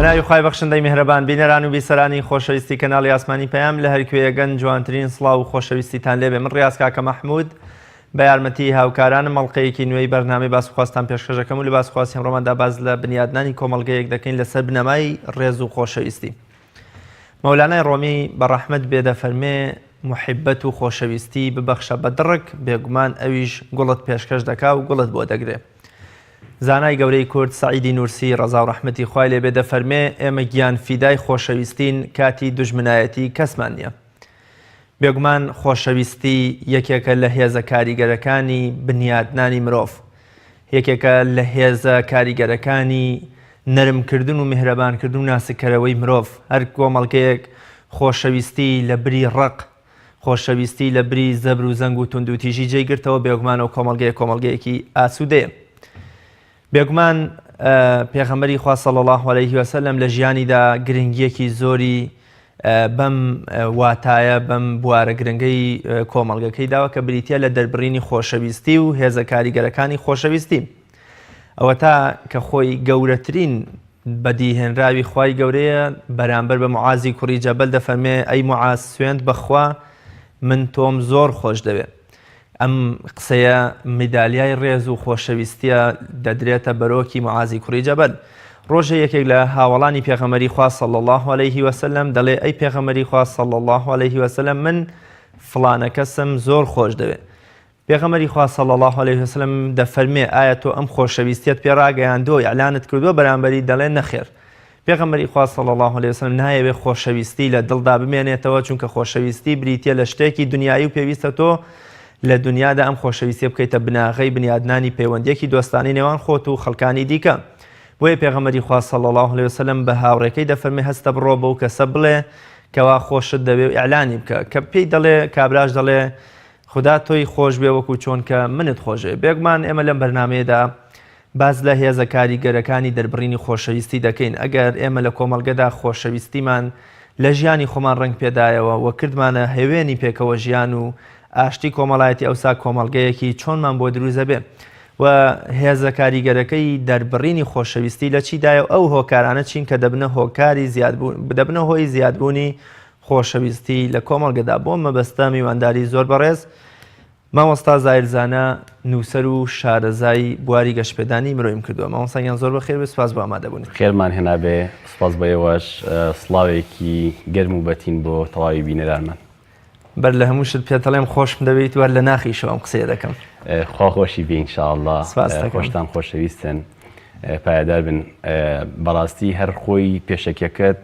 بەناوی خوای بەخشندەی میهرەبان بینەران و بیسەرانی خۆشەویستی کەناڵی ئاسمانی پەیام لە هەرکوێیەگەن جوانترین سڵاو و خۆشەویستیتان لێبێ من ڕیاز کاکە مەحمود بە یارمەتی هاوکارانم ئەڵقەیەکی نوێی بەرنامەی باسوخواستان پێشکەش دەکەم و لە باسوخواستی ئەمڕۆماندا باس لە بنیادنانی کۆمەڵگەیەک دەکەین لەسەر بنەمای ڕێز و خۆشەویستی. مەولانای ڕۆمی بە ڕەحمەت بێ دەفەرمێ موحیبەت و خۆشەویستی ببەخشە بە دڕک بێگومان ئەویش گوڵت پێشکەش دەکا و گوڵت بۆ دەگرێ. زانای گەورەی کورد سەعیدی نورسی ڕەزا و ڕەحمەتی خوای لێ بێ دەفەرمێ ئێمە گیان فیدای خۆشەویستین کاتی دوژمنایەتی کەسمان نییە. بێگومان خۆشەویستی یەکێکە لە هێزە کاریگەرەکانی بنیاتنانی مرۆڤ، یەکێکە لە هێزە کاریگەرەکانی نەرمکردن و میهرەبانکردن و ناسککەرەوەی مرۆڤ، هەر کۆمەڵگەیەک خۆشەویستی لە بری ڕق، خۆشەویستی لە بری زەبر و زەنگ و توندوتیژی جێی گرتەوە، بێگومان ئەو کۆمەڵگەیە کۆمەڵگەیەکی ئاسوودەیە. بێگومان پێغەمبەری خوا صلی اللە علیه وسلم لە ژیانیدا گرنگیەکی زۆری بەم واتایە بەم بوارە گرنگەی کۆمەڵگەکەی داوە کە بریتە لە دەربڕینی خۆشەویستی و هێزە کاریگەرەکانی خۆشەویستی ئەوەتا کە خۆی گەورەترین بەدیهێنراوی خوای گەورەیە بەرامبەر بە معازی کوڕی جەبەل دەفەرمێ ئەی معاز سوێند بەخوا من تۆم زۆر خۆش دەوێ ئەم قسەیە میدالیای ڕێز و خۆشەویستیە دەدرێتە بەرۆکی معازی کوڕی جەبەل. ڕۆژێ یەکێک لە هاوەڵانی پێغەمبەری خوا صلی اللە علیه وسلم دەڵێ ئەی پێغەمبەری خوا صلی اللە علیه وسلم من فڵانە کەسم زۆر خۆش دەوێ. پێغەمبەری خوا صلی اللە علیه وسلم دەفەرمێ ئایا تۆ ئەم خۆشەویستیەت پێ ڕاگەیاندووە ئیعلانت کردووە بەرامبەری دەڵێ نەخێر. پێغەمبەری خوا صلی اللە علیە وسلم نایەوێ خۆشەویستی لە دڵدا بمێنێتەوە چونکە خۆشەویستی بریتیە لە شتێکی دنیایی و پێویستە تۆ لە دنیادا ئەم خۆشەویستیە بکەیتە بناغەی بنیادنانی پەیوەندیەکی دۆستانەی نێوان خۆت و خەڵکانی دیکە بۆیە پێغەمبەری خوا صلی اللە علیە وسلم بە هاوڕێکەی دەفەرمێ هەستە بڕۆ بەو کەسە بڵێ کەوا خۆشت دەوێ و ئیعلانی بکە کە پێی دەڵێ کابراش دەڵێ خودا تۆی خۆش بێ وەکو چۆن کە منت خۆشێ بێگومان ئێمە لەم بەرنمەیەدا باس لە هێزە کاریگەرەکانی دەربڕینی خۆشەویستی دەکەین، ئەگەر ئێمە لە کۆمەڵگەدا خۆشەویستیمان لە ژیانی خۆمان ڕەنگ پێدایەوە و کردمانە هەوێنی پێکەوە ژیان و ئاشتی کۆمەڵایەتی ئەوسا کۆمەڵگەیەکی چۆنمان بۆ دروست دەبێ و هێزە کاریگەرەکەی دەربڕینی خۆشەویستی لە چیدایە و ئەو هۆکارانە چین کە دەبنە هۆکاری زیادبوون دەبنە هۆی زیادبوونی خۆشەویستی لە کۆمەڵگەدا بۆ مەبەستە میوانداری زۆر بەڕێز مامۆستا زاهیر زانا نووسەر و شارەزای بواری گەشەپێدانی مرۆیم کردووە. مامۆستا گیان زۆر بەخێر بێی سوپاس بۆ ئامادەبوونت. خێرمان هێنابێ، سوپاس بۆ ئێوەش، سڵاوێکی گەرم و بەتین بۆ تەواوی بینەرانمان. بەر لە هەموو شت پێت ئەڵێم خۆشم دەوێیت و هەر لە ناخیشەوە ئەم قسەیە دەکەم. خوا خۆشی بێ ان شاء اللە، سپاست دەکەم. خۆشتان خۆشەویستن، پایەدار بن. بەڕاستی هەر خۆی پێشەکیەکەت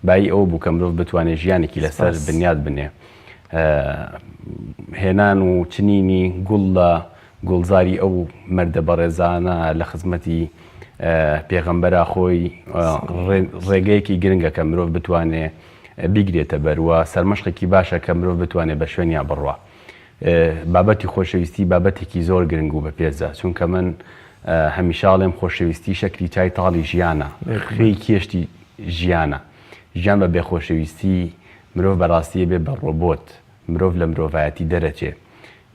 بایی ئەوە بوو کە مرۆڤ بتوانێ ژیانێکی لەسەر سپاس. بنیات بنێ. هێنان و چنینی گوڵ لە گوڵزاری ئەو مەردە بەڕێزانە لە خزمەتی پێغەمبەرا خۆی ڕێگەیەکی گرنگە کە مرۆڤ بتوانێ بیگرێتە بەر و سەرمەشقێکی باشە کە مرۆڤ بتوانێ بە شوێنیا بڕوا. بابەتی خۆشەویستی بابەتێکی زۆر گرنگ و بەپێزە چونکە من هەمیشە ئەڵێم خۆشەویستی شەکری چای تاڵی ژیانە، خوێی کێشتی ژیانە. ژیان بە بێ خۆشەویستی مرۆڤ بەڕاستی ئەبێ بە ڕۆبۆت، مرۆڤ لە مرۆڤایەتی دەرەچێ.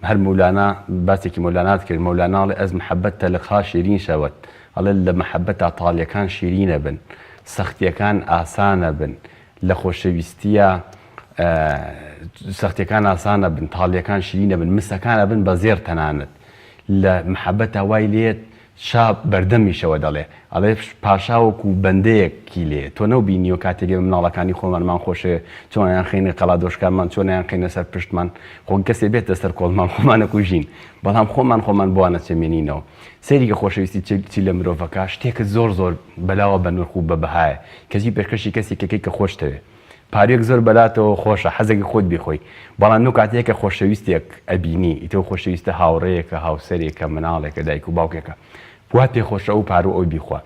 هەر مەولانا باسێکی مەولانات کرد، مەولانا ئەڵێ از محبت تلخها شیرین شود، ئەڵێ لە مەحەبەتا تاڵیەکان شیرین ئەبن، سەختیەکان ئاسان ئەبن، لە خۆشەویستیا سەختیەکان ئاسان ئەبن، تاڵیەکان شیرین ئەبن، مسەکان ئەبن بە زێڕ تەنانەت. لە مەحەبەتا وای لێت شا بەردەمیشەوە دەڵێ، ئەڵێ پاشا وەکوو بەندەیەکی لێ، تۆ نەوبینیوە کاتێک ئێمە مناڵەکانی خۆمانمان خۆشەوێ چۆن ئەیانخەینە قەڵادۆشکانمان، چۆن ئەیانخەینە سەر پشتمان، خۆ کەسێ بێتە سەر کۆڵمان خۆمان ئەکوژین، بەڵام خۆمان خۆمان بۆ ئەنەچەمێنینەوە. سەیری کە خۆشەویستی چ چی لە مرۆڤەکا، شتێکە زۆر زۆر بەلاوە بەنرخ و بە بەهایە، کەچی پێشکەشی کەسێک ئەکەی کە خۆشتەوێ. پارویەک زۆر بەلاتەوە خۆشە حەزەکەی خۆت بیخۆی بەڵام لەو کاتەیە کە خۆشەویستێک ئەبینی ئیتر ئەو خۆشەویستە هاوڕێیەکە هاوسەرێکە مناڵێکە دایک و باوکێکە وات پێ خۆشە ئەو پارو ئەو بیخوا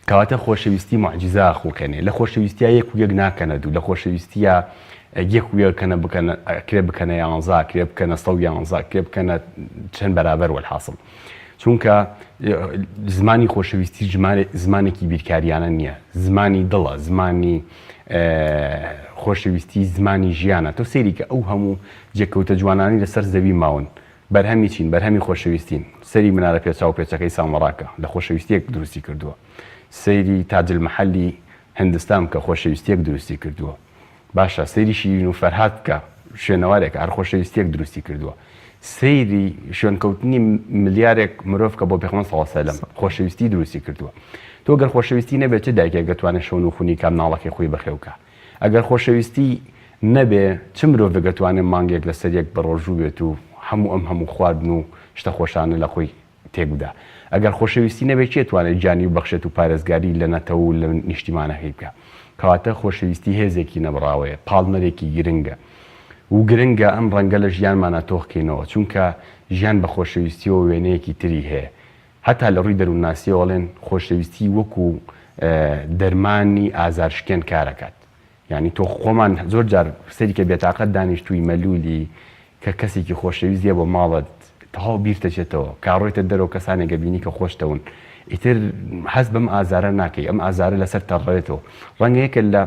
کەواتە خۆشەویستی موعجیزە ئەخوڵقێنێ لە خۆشەویستیا یەک و یەک ناکەنە دوو لە خۆشەویستیا یەک و یەک کەنە بکەنە ئەکرێ بکەنە یانزە ئەکرێ بکەنە سەو یانزە ئەکرێ بکەنە چەند بەرابەر وەلحاسڵ چونکە زمانی خۆشەویستی زمانێکی بیرکاریانە نییە زمانی دڵە زمانی خۆشەویستی زمانی ژیانە تۆ سەیری کە ئەو هەموو جێکەوتە جوانانی لەسەر زەوی ماون. بەرهەمی چین؟ بەرهەمی خۆشەویستین. سەیری منارە پێچاوپێچەکەی سامەڕاکە، لە خۆشەویستییەک دروستی کردووە. سەیری تاج المەحەلی هندستان بکە، خۆشەویستییەک دروستی کردووە. باشە سەیری شیرین و فەرهاد بکە، شوێنەوارێکە، هەر خۆشەویستییەک دروستی کردووە. سەیری شوێنکەوتنی ملیارێک مرۆڤ بکە بۆ پێغەمبەر صلی اللە علیە وسلم، خۆشەویستی دروستی کردووە. تۆ گەر خۆشەویستی نەبێت چ دایکێک دەتوانێت شەونخونی کا مناڵەکەی خۆی بەخێو کا؟ ئەگەر خۆشەویستی نەبێ چ مرۆڤێک ئەتوانێ مانگێک لەسەر یەک بەڕۆژوو بێت و هەموو ئەم هەموو خواردن و شتە خۆشانە لە خۆی تێک بدا؟ ئەگەر خۆشەویستی نەبێ کێ توانێ گیانی ببەخشێت و پارێزگاری لە نەتەوە و لە نیشتیمانەکەی بکا؟ کەواتە خۆشەویستی هێزێکی نەبڕاوەیە، پاڵنەرێکی گرنگە و گرنگە ئەم ڕەنگە لە ژیانمانا تۆخ کەینەوە، چونکە ژیان بە خۆشەویستیەوە وێنەیەکی تری هەیە. هەتا لە ڕووی دەروونناسییەوە ئەڵێن خۆشەویستی وەکو دەرمانی ئازارشکێن کارەکات. یانی تۆ خۆمان زۆر جار سەیری کە بێتاقەت دانیشتووی مەلوولی کە کەسێکی خۆشەویست دێ بۆ ماڵت تەواو بیرتەچێتەوە کا ڕۆیتە دەرەوە کەسانێک ئەبینی کە خۆشتەون ئیتر هەست بەم ئازارە ناکەی ئەم ئازارە لەسەر تەڕێتەوە ڕەنگە یەکە لە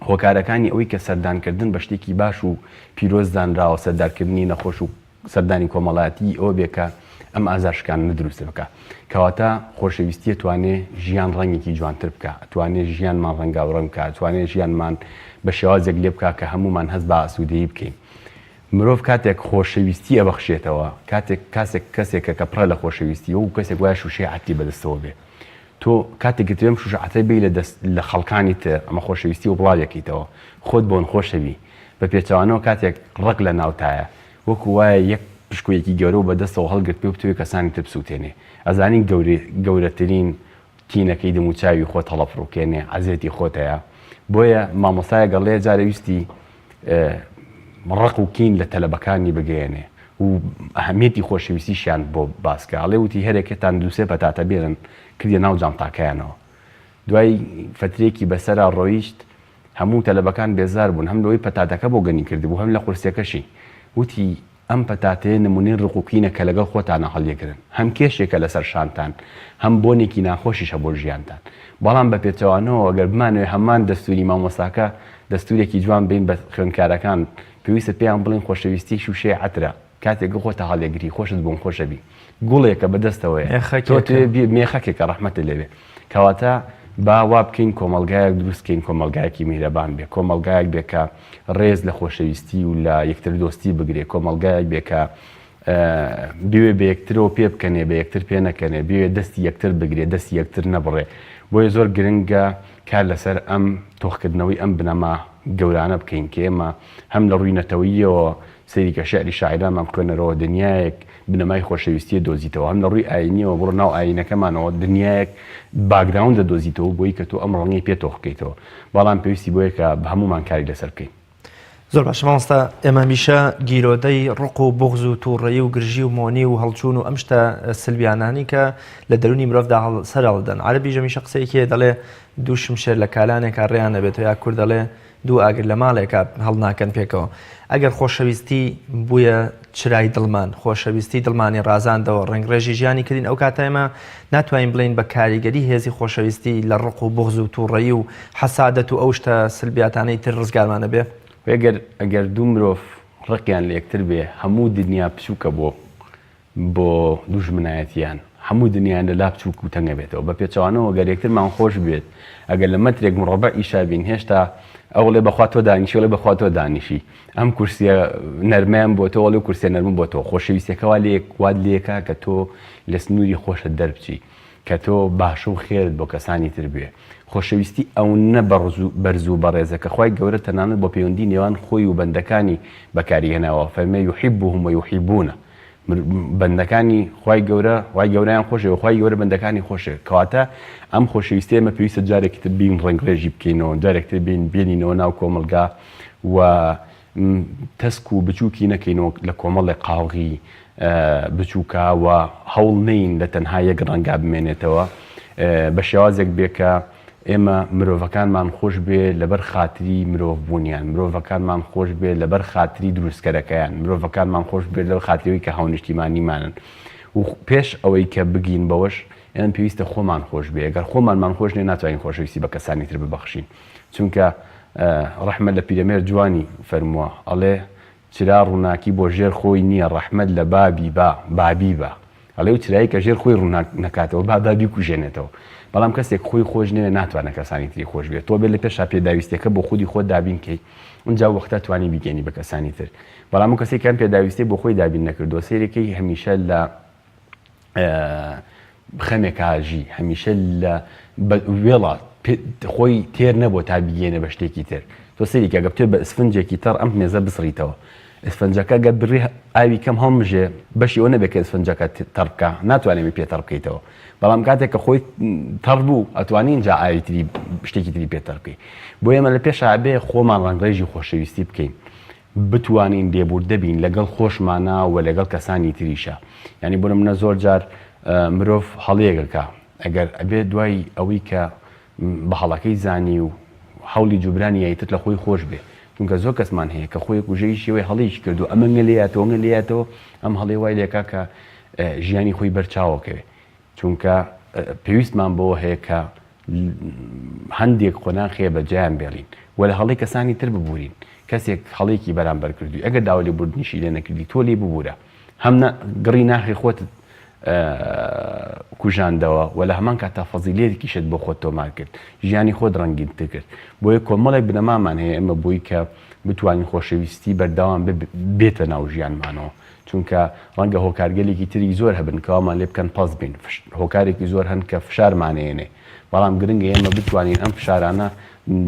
هۆکارەکانی ئەوەی کە سەردانکردن بە شتێکی باش و پیرۆز زانراوە، سەردارکردنی نەخۆش و سەردانی کۆمەڵایەتی ئەوە بێ کە ئەم ئازار شکاندنە دروست بکا. کەواتە خۆشەویستی ئەتوانێ ژیان ڕەنگێکی جوانتر بکا، ئەتوانێ ژیانمان ڕەنگاوڕەنگ بکا، ئەتوانێ ژیانمان بە شێوازێک لێ بکا کە هەموومان هەست بە ئاسوودەیی بکەین. مرۆڤ کاتێک خۆشەویستی ئەبەخشێتەوە، کاتێک کاسێک کەسێکە کە پڕە لە خۆشەویستی، وەکوو کەسێک وایە شووشەی عەتری بەدەستەوە بێ. تۆ کاتێک گرتوی ئەم شوشە عەترە بێی لە دەست لە خەڵکانی تر ئەمە خۆشەویستی و بڵاویەکەیتەوە خۆت بۆن خۆشەوی بە پێچەوانەوە کاتێک ڕق لە ناوتایە وەکو وایە یەک پشکۆیەکی گەورەو بە دەستەوە هەڵگرتبێ و بتەوێ کەسانی تر بسوتێنێ ئەزانی گەورە گەورەترین تینەکەی دەموچاوی خۆت هەڵەفڕوکێنێ عەزێتی خۆتەیە بۆیە مامۆستایەک ئەڵێ جارێ ویستی ڕق و کین لە تەلەبەکانی بگەیەنێ و ئەهمیەتی خۆشەویستیشیان بۆ باس کا ئەڵێ وتی هەرێکەتان دووسێ پەتاتە بێنن کردیە ناو جانتاکەیانەوە دوای فترێکی بەسەرا ڕۆیشت هەموو تەلەبەکان بێزار بوون هەم لەوەی پەتاتەکە بۆ گەنی کردبوو هەم لە قورسیەکەشی وتی ئەم پەتاتەیە نمونەی ڕق و کینە کە لەگەڵ خۆتانا هەڵیەگرن، هەم کێشێکە لەسەر شانتان، هەم بۆنێکی ناخۆشیشە بۆ ژیانتان. بەڵام بە پێچەوانەوە گەر بمانەوێ هەمان دەستوری مامۆستاکە دەستورێکی جوان بەین بە خوێندکارەکان، پێویستە پێیان بڵێین خۆشەویستی شوشەی عەترە، کاتێک خۆتە هەڵیەگری خۆشت بۆن خۆشەبی. گوڵێکە بە دەستەوەیە تۆ مێخەکێکە. مێخەکێکە ڕەحمەتت لێبێ. کەواتە با وا بکەین کۆمەڵگایەک دروست کەین کۆمەڵگایەکی میهرەبان بێ، کۆمەڵگایەک بێ کە ڕێز لە خۆشەویستی و لە یەکتر دۆستی بگرێ، کۆمەڵگایەک بێ کە بوێ بە یەکترەوە پێ بکەنێ، بە یەکتر پێ نەکەنێ، بوێ دەستی یەکتر بگرێ، دەستی یەکتر نەبڕێ. بۆیە زۆر گرنگە کار لەسەر ئەم تۆخکردنەوەی ئەم بنەما گەورانە بکەین کە ئێمە هەم لە ڕووی نەتەوەییەوە سەیری کە شیعری شاعیرانمان بخوێنەرەوە دنیایەک بنەمای خۆشەویستیە دۆزیتەوە هەم لە ڕووی ئاینیەوە بڕۆ ناو ئاینەکەمانەوە دنیایەک background دەدۆزیتەوە بۆی کە تۆ ئەم ڕەنگەی پێ تۆخ بکەیتەوە بەڵام پێویستی بۆیە کە هەموومان کاری لەسەر بکەین. زۆر باشە مامۆستا ئێمە هەمیشە گیرۆدەی ڕق و بوغز و تووڕەیی و گرژی و مۆنی و هەڵچوون و ئەم شتە سلبیانانی کە لە دەرونی مرۆڤدا هەڵ سەر هەڵدەن عەرەبیش هەمیشە قسەیەکی هەیە دەڵێ دوو شمشێر لە کالانێکا ڕێیان نەبێتەوە یا کورد دەڵێ دوو ئاگر لە ماڵێکا هەڵناکەن پێکەوە. ئەگەر خۆشەویستی بوویە چرای دڵمان، خۆشەویستی دڵمانی ڕازاندەوە، ڕەنگڕێژی ژیانی کردین، ئەو کاتە ئێمە ناتوانین بڵێین بە کاریگەری هێزی خۆشەویستی لە ڕق و بوغز و تووڕەیی و حەسادەت و ئەو شتە سلبیاتانەی تر ڕزگارمان ئەبێ؟ ئەگەر ئەگەر دوو مرۆڤ ڕقیان لە یەکتر بێ هەموو دنیا بچووکە بۆ بۆ دوژمنایەتیان هەموو دنیایان لە لا بچووک و تەنگ ئەبێتەوە، بە پێچەوانەوە گەر یەکترمان خۆش بوێت، ئەگەر لە مەترێک مڕەبەع ئیشا بین هێشتا ئەو ئەڵێ بەخوا تۆ دانیشی ئەڵێ بەخوا تۆ دانیشی، ئەم کورسیە نەرمەیان بۆ تۆ ئەڵێ و کورسیە نەرمە بۆ تۆ، خۆشەویستیەکە وا لێ وات لێکا کە تۆ لە سنووری خۆشت دەربچی، کە تۆ باشە و خێرت بۆ کەسانی تر بوێ. خۆشەویستی ئەونە بەرز و بەڕێزە کە خوای گەورە تەنانەت بۆ پەیوەندی نێوان خۆی و بەندەکانی بەکاری هێناوە، فەرمووی یحبهم و یحبونە، بەندەکانی خوای گەورە خوای گەورەیان خۆشەوێ خوای گەورە بەندەکانی خۆشەوێ کەواتە ئەم خۆشەویستیە ئێمە پێویستە جارێکی تر بین ڕەنگڕێژی بکەینەوە جارێک تر بین بێنینەوە ناو کۆمەڵگا و تەسک و بچووکی نەکەینەوە لە کۆمەڵێک قاوغی بچووکە و هەوڵ نین لە تەنها یەک ڕەنگا بمێنێتەوە بە شێوازێک بێ کە ئێمە مرۆڤەکانمان خۆش بوێ لەبەر خاتری مرۆڤ بوونیان، مرۆڤەکانمان خۆش بوێ لەبەر خاتری دروستکەرەکەیان، مرۆڤەکانمان خۆش بوێ لەبەر خاتری ئەوەی کە هاونیشتیمانیمانن و پێش ئەوەی کە بگین بەوەش ئێمە پێویستە خۆمان خۆش بوێ، گەر خۆمانمان خۆش نەوێ ناتوانین خۆشەویستی بە کەسانی تر ببەخشین، چونکە ڕەحمەت لە پیرەمێرد جوانی فەرمووە ئەڵێ. چرا ڕووناکی بۆ ژێر خۆی نییە ڕەحمەت لە بابی با بابی با ئەڵێ و چرایی کە ژێر خۆی ڕووناک نەکاتەوە با با بیکوژێنێتەوە بەڵام کەسێک خۆی خۆش نەوێ ناتوانێت کەسانی تری خۆش بێت تۆ بێ لە پێشا پێداویستیەکە بۆ خودی خۆت دابین کەی ئینجا وەختە توانی بیگەینی بە کەسانی تر بەڵام ئەو کەسێک کەم پێداویستی بۆ خۆی دابین نەکردووە سەیرەکەی هەمیشە لە خەمێکا ژی هەمیشە لە وێڵا خۆی تێر نەبووە تا بیگەێنە بە شتێکی تر تۆ سەیری کە گە بتێ بە ئسفنجێکی تەڕ ئەم مێزە بسڕیتەوە ئسفنجەکە گە بڕی ئاوی کەم هەڵمژێ بەشی ئەوە نەبێت کە ئسفنجەکە تەڕ بکە ناتوانێت پێ تەڕ بکەیتەوە بەڵام کاتێک کە خۆی تەڕ بوو ئەتوانی اینجا ئاوی تری شتێکی تری پێ تەڕ بکەی بۆ ئێمە لە پێشا بێ خۆمان ڕەنگڕێژی خۆشەویستی بکەین بتوانین لێبوردە بین لەگەڵ خۆشمانا و لەگەڵ کەسانی تریشا یانی بۆ نمونە زۆر جار مرۆڤ هەڵەیەک ئەکا ئەگەر ئەبێ دوای ئەوەی کە بە هەڵەکەی زانی و هەوڵی جوبرانی یایتر لە خۆی خۆش بێ چونکە زۆر کەسمان هەیە کە خۆی کوژەی شێوەی هەڵەیەکی کردو ئەمە ŋە لێیاتەوە ŋە لێیاتەوە ئەم هەڵەی وای لێکا کە ژیانی خۆی بەرچاوەکەوێ چونکە پێویستمان بەوە هەیە کە هەندێک قۆناغ هەیە بەجێیان بێڵین و لە هەڵەی کەسانی تر ببورین، کەسێک هەڵەیەکی بەرامبەر کردووی ئەگەر داوای لێبوردنیشی لێ نەکردی تۆ لێی ببورە هەم گڕی ناخی خۆتت کوژاندەوە و لە هەمان کاتا فەزیلەتێکیشت بۆ خۆت تۆمار کرد ژیانی خۆت ڕەنگینتر کرد بۆیە کۆمەڵێک بنەمامان هەیە ئێمە بۆی کە بتوانین خۆشەویستی بەردەوام بێتە ناو ژیانمانەوە چونکە ڕەنگە هۆکارگەلێکی تری زۆر هەبن کە وامان لێ بکەن پەست بین، هۆکارێکی زۆر هەن کە فشارمان ئەیەنێ، بەڵام گرنگە ئێمە بتوانین ئەم فشارانە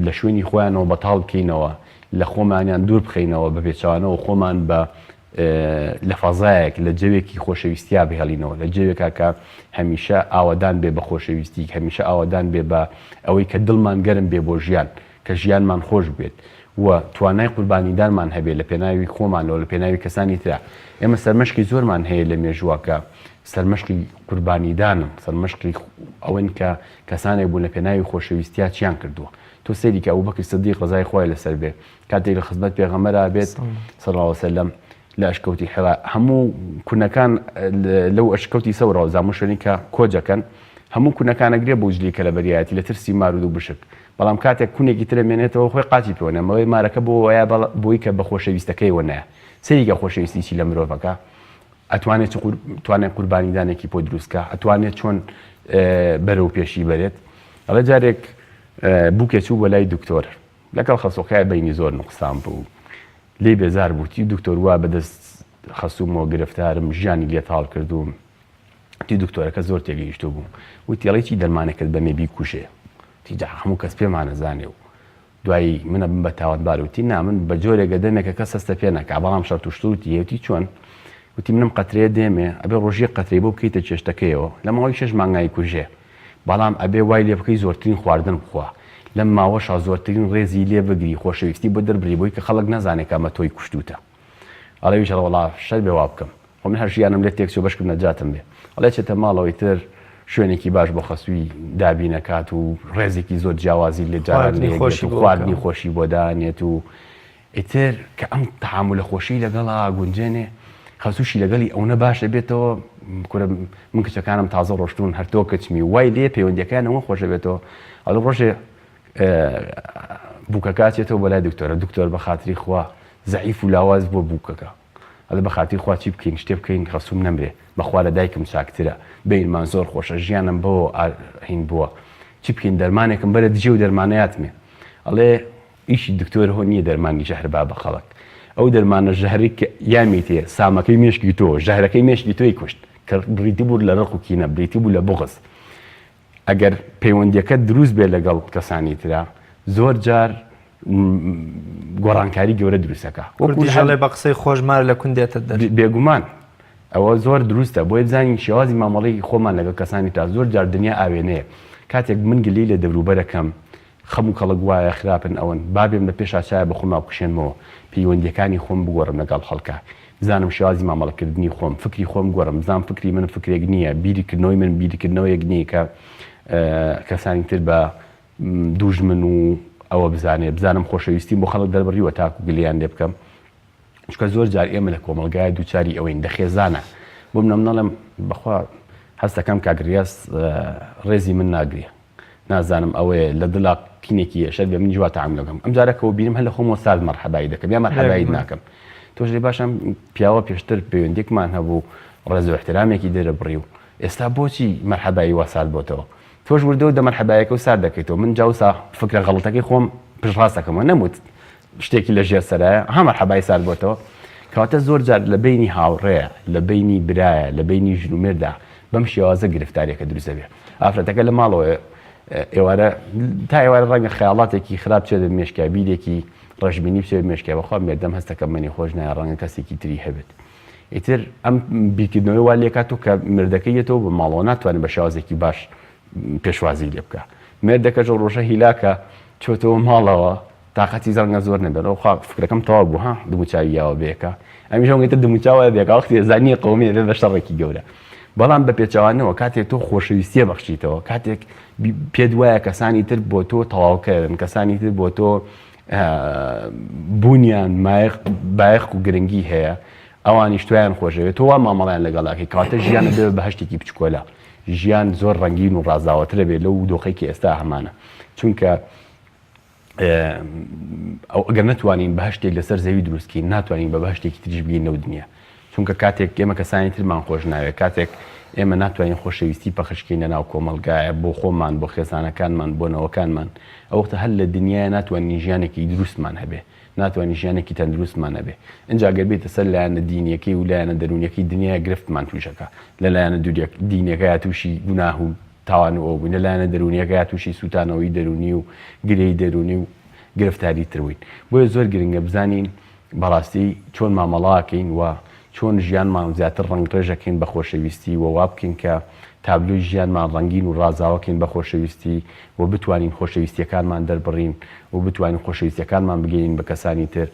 لە شوێنی خۆیانەوە بەتاڵ بکەینەوە، لە خۆمانیان دوور بخەینەوە، بە پێچەوانەوە خۆمان بە لە فەزایەک، لە جەوێکی خۆشەویستیا بهێڵینەوە، لە جەوێکا کە هەمیشە ئاوەدان بێ بە خۆشەویستی، هەمیشە ئاوەدان بێ بە ئەوەی کە دڵمان گەرم بێ بۆ ژیان. کە ژیانمان خۆش بوێت و توانای قوربانیدانمان هەبێت لە پێناوی خۆمانەوە لە پێناوی کەسانی ترا. ئێمە سەرمەشقی زۆرمان هەیە لە مێژووە کە سەرمەشقی قوربانیدانن، سەرمەشقی ئەوەن کە کەسانێک بوون لە پێناوی خۆشەویستیا چیان کردووە. تۆ سەیری کە ئەبوبەکر سدیق ڕەزای خوای لەسەر بێ کاتێک لە خزمەت پێغەمبەرا بێت صلی اللە علیە وسلم لە ئەشکەوتی حیرا هەموو کونەکان لەو ئەشکەوتی سەورەوە زامو شوێنی کە کۆجەکەن هەموو کونەکان ئەگرێ بەو جلی کە لەبەریایەتی لە ترسی مار و دووبشک بەڵام کاتێک کونێکی تر ئەمێنێتەوە خۆی قاچی پێوە نێ مەوەی مارەکە بۆ وایە بۆی کە بە خۆشەویستەکەیەوە نایە سەیری کە خۆشەویستی چی لە مرۆڤەکە ئەتوانێت چ توانێت قوربانیدانێکی پۆ دروستکە ئەتوانێت چۆن بەرەو پێشی بەرێت ئەڵێ جارێک بووکێ چوو بۆ لای دکتۆر لەگەڵ خەسۆکای بینی زۆر نقصان بوو لێی بێزار بوو تی دکتۆر وا بەدەست خەسوومەوە گرفتارم ژیانی لێ تاڵ کردووم تی دکتۆرەکە زۆر تێگەیشتوو بوو وتی ئەڵێ چی دەرمانێکت بەمێ بیکوژێ تی جا هەموو کەس پێمانەزانێ و دوایی منە بم بە تاوانبار وتی نا من بە جۆرێکە دەمێکە کەس هەستە پێ نەکا بەڵام شەرت و شتوتی هەیە وتی چۆن وتی منم قەترەیە دێمێ ئەبێ ڕۆژی قەترەی بۆ بکەیتە چێشتەکەیەوە لە ماوەی شەش مانگایی کوژێ بەڵام ئەبێ وای لێ بکەی زۆرترین خواردن بخوا لەم ماوەشا زۆرترین ڕێزی لێ بگری خۆشەویستی بۆ دەربری بۆی کە خەڵک نەزانێ کە ئەمە تۆی کوشتوتە ئەڵێ ویش ئەڵێ وەڵا شەر بێ وا بکەم خۆ من هەر ژیانم لێ تێکچوو بەشکم نەجاتم بێ ئەڵێ چێتە ماڵەوە ئیتر شوێنێکی باش بۆ خەسووی دابین ئەکات و ڕێزێکی زۆر جیاوازی لێ جاران خواردنی لێ خۆشی و بۆ خواردنی بکە. خۆشی بۆ دانێت و ئیتر کە ئەم تەعامولە خۆشی لەگەڵا گونجێنێ خەسووشی لەگەڵی ئەونە باش ئەبێتەوە کورە من کچەکانم تازە ڕۆشتوون هەر تۆ کچمی وای لێ پەیوەندیەکەیان ئەوە خۆش ئەبێتەوە ئەڵێ ڕۆژێ بووکەکە ئەچێتەوە بۆ لای دکتۆرە دکتۆر بە خاتری خوا زەعیف و لاواز بووە بووکەکە ئەڵێ بە خاتری خوا چی بکەین شتێ بکەین خەسووم نەمرێ بەخوا لە دایکم چاکترە بەینمان زۆر خۆشە ژیانم بەوە هین بووە چی بکەین دەرمانێکم بەرە دژێ و دەرمانەیاتمێ ئەڵێ ئیشی دکتۆر هۆ نییە دەرمانی ژەهر با بە خەڵک ئەو دەرمانە ژەهرەی کە یامیتێ سامەکەی مێشکی تۆ ژەهرەکەی مێشکی تۆی کوشت کە بریتی بوو لە ڕق و کینە بریتی بوو لە بوغز ئەگەر پەیوەندیەکەت دروست بێت لەگەڵ کەسانی ترا زۆر جار گۆڕانکاری گەورە دروستەکە کوردیش ئەڵێ بە قسەی خۆش مار لە کون دێتە دەر. بێگومان ئەوە زۆر دروستە بۆیە بزانین شێوازی مامەڵەی خۆمان لەگەڵ کەسانی ترا زۆر جار دنیا ئاوێنەیە کاتێک من گلەی لە دەوروبەرەکەم خەم و کەڵک وایە خراپن ئەوەن با بێم لە پێشا چایە بە خۆما بکوشێنمەوە پەیوەندیەکانی خۆم بگۆڕم لەگەڵ خەڵکا بزانم شێوازی مامەڵە کردنی خۆم فکری خۆم گۆڕم بزانم فکری من فکرێک نییە بیری کردنەوەی من بیری کردنەوەیەک نییە کە کەسانی تر بە دوژمن و ئەوە بزانێ بزانم خۆشەویستیم بۆ خەڵک دەربڕیوە تاکو گلیان لێ بکەم چونکە زۆر جار ئێمە لە کۆمەڵگایە دووچاری ئەوەین لە خێزانە بۆ منە نەڵێم بەخوا هەستەکەم کاک ڕیاز ڕێزی من ناگرێ نازانم ئەوەیە لە دڵا کینێکی یە شەر بێ منیش وا تەعامول ئەکەم ئەم جارە کەوە بینم هەر لە خۆمەوە سارد مەرحەبایی دەکەم یا مەرحەباییت ناکەم. تۆش لێ باشم پیاوە پێشتر پەیوەندێکمان هەبوو ڕێز و احترامێکی دەرەبڕی و ئێستا بۆچی مەرحەبایی وا سارد بۆتەوە؟ تۆش وردە وردە مەرحەبایەکە و سارد دەکەیتەوە. من جا وسا فکرە غەڵەتەکەی خۆم پشتڕاست دەکەمەوە. نەموت شتێکی لە ژێر سەرایە، ها مەرحەبای سارد بۆتەوە. کەواتە زۆر جار لە بەینی هاوڕێ، لە بەینی برایە، لە بەینی ژن و مێردا بەم شێوازە گرفتاریەکە دروست دەبێ. ئافرەتەکە لە ماڵەوە ئێوارە تا ئێوارە ڕەنگە خەیاڵاتێکی خراپ بچێتە مێشکیا، بیرێکی ڕەشبینی بچێتە مێشکیا، بەخوا مێردەم هەستەکەم منی خۆش نایە، ڕەنگە کەسێکی تری هەبێت. ئیتر ئەم بیرکردنەوەی وا لێکاتەوە کە مێردەکەی یەتەوە بە ماڵەوە ناتوانێت بە شێوازێکی باش پێشوازی لێ بکە مێردەکەش ئەو ڕۆژە هیلاکە چۆتەوە ماڵەوە تاقەتی زەنگە زۆر نەبێت ئەو خوا فکرەکەم تەواو بوو ها دموچاوی یاوە بێکە ئەمیش ئەو تر دموچاوە بێکە وەختی زانیە قەومێ بێ بە شەڕێکی گەورە بەڵام بە پێچەوانەوە کاتێک تۆ خۆشەویستیە بەخشیتەوە کاتێک پێت وایە کەسانی تر بۆ تۆ تەواوکەرن کەسانی تر بۆ تۆ بوونیان بایەخ و گرنگی هەیە ئەوانیش تۆیان خۆشەوێت تۆ وا مامەڵیان لەگەڵاکەی کەواتە ژیان بێ بە بەهشتێکی بچکۆلە ژیان زۆر ڕەنگین و ڕازاوەترە بێ لەو دۆخێکی ئێستا هەمانە چونکە ئەو ئەگەر نەتوانین بەهشتێک لەسەر زەوی دروستکەین ناتوانین بە بەهشتێکی تریش بگەین لەو دنیا چونکە کاتێک ئێمە کەسانی ترمان خۆش ناوێت، کاتێک ئێمە ناتوانین خۆشەویستی پەخش کەین لە ناو کۆمەڵگایە بۆ خۆمان، بۆ خێزانەکانمان، بۆ نەوەکانمان، ئەو وەختە هەر لە دنیایە ناتوانین ژیانێکی دروستمان هەبێ، ناتوانین ژیانێکی تەندروستمان هەبێ. ئینجا گەر بێیتە سەر لایەنە دینیەکەی و لایەنە دەروونیەکەی دنیایە گرفتمان تووش ئەکا. لە لایەنە دینیەکەیا تووشی گوناه و تاوان و ئەوە بووین، لە لایەنە دەروونیەکەیا تووشی سووتانەوەی دەروونی و گرێی دەروونی و گرفتاری تر بووین. بۆیە زۆر گرنگە بزانین بەڕاستی چۆن مامەڵەکەین و چۆن ژیانمان زیاتر ڕەنگڕێژەکەین بە خۆشەویستی و وابکەین کە تابلۆی ژیانمان ڕەنگین و ڕازاوەکەین بە خۆشەویستی و بتوانین خۆشەویستیەکانمان دەربڕین و بتوانین خۆشەویستیەکانمان بگەین بە کەسانی تر.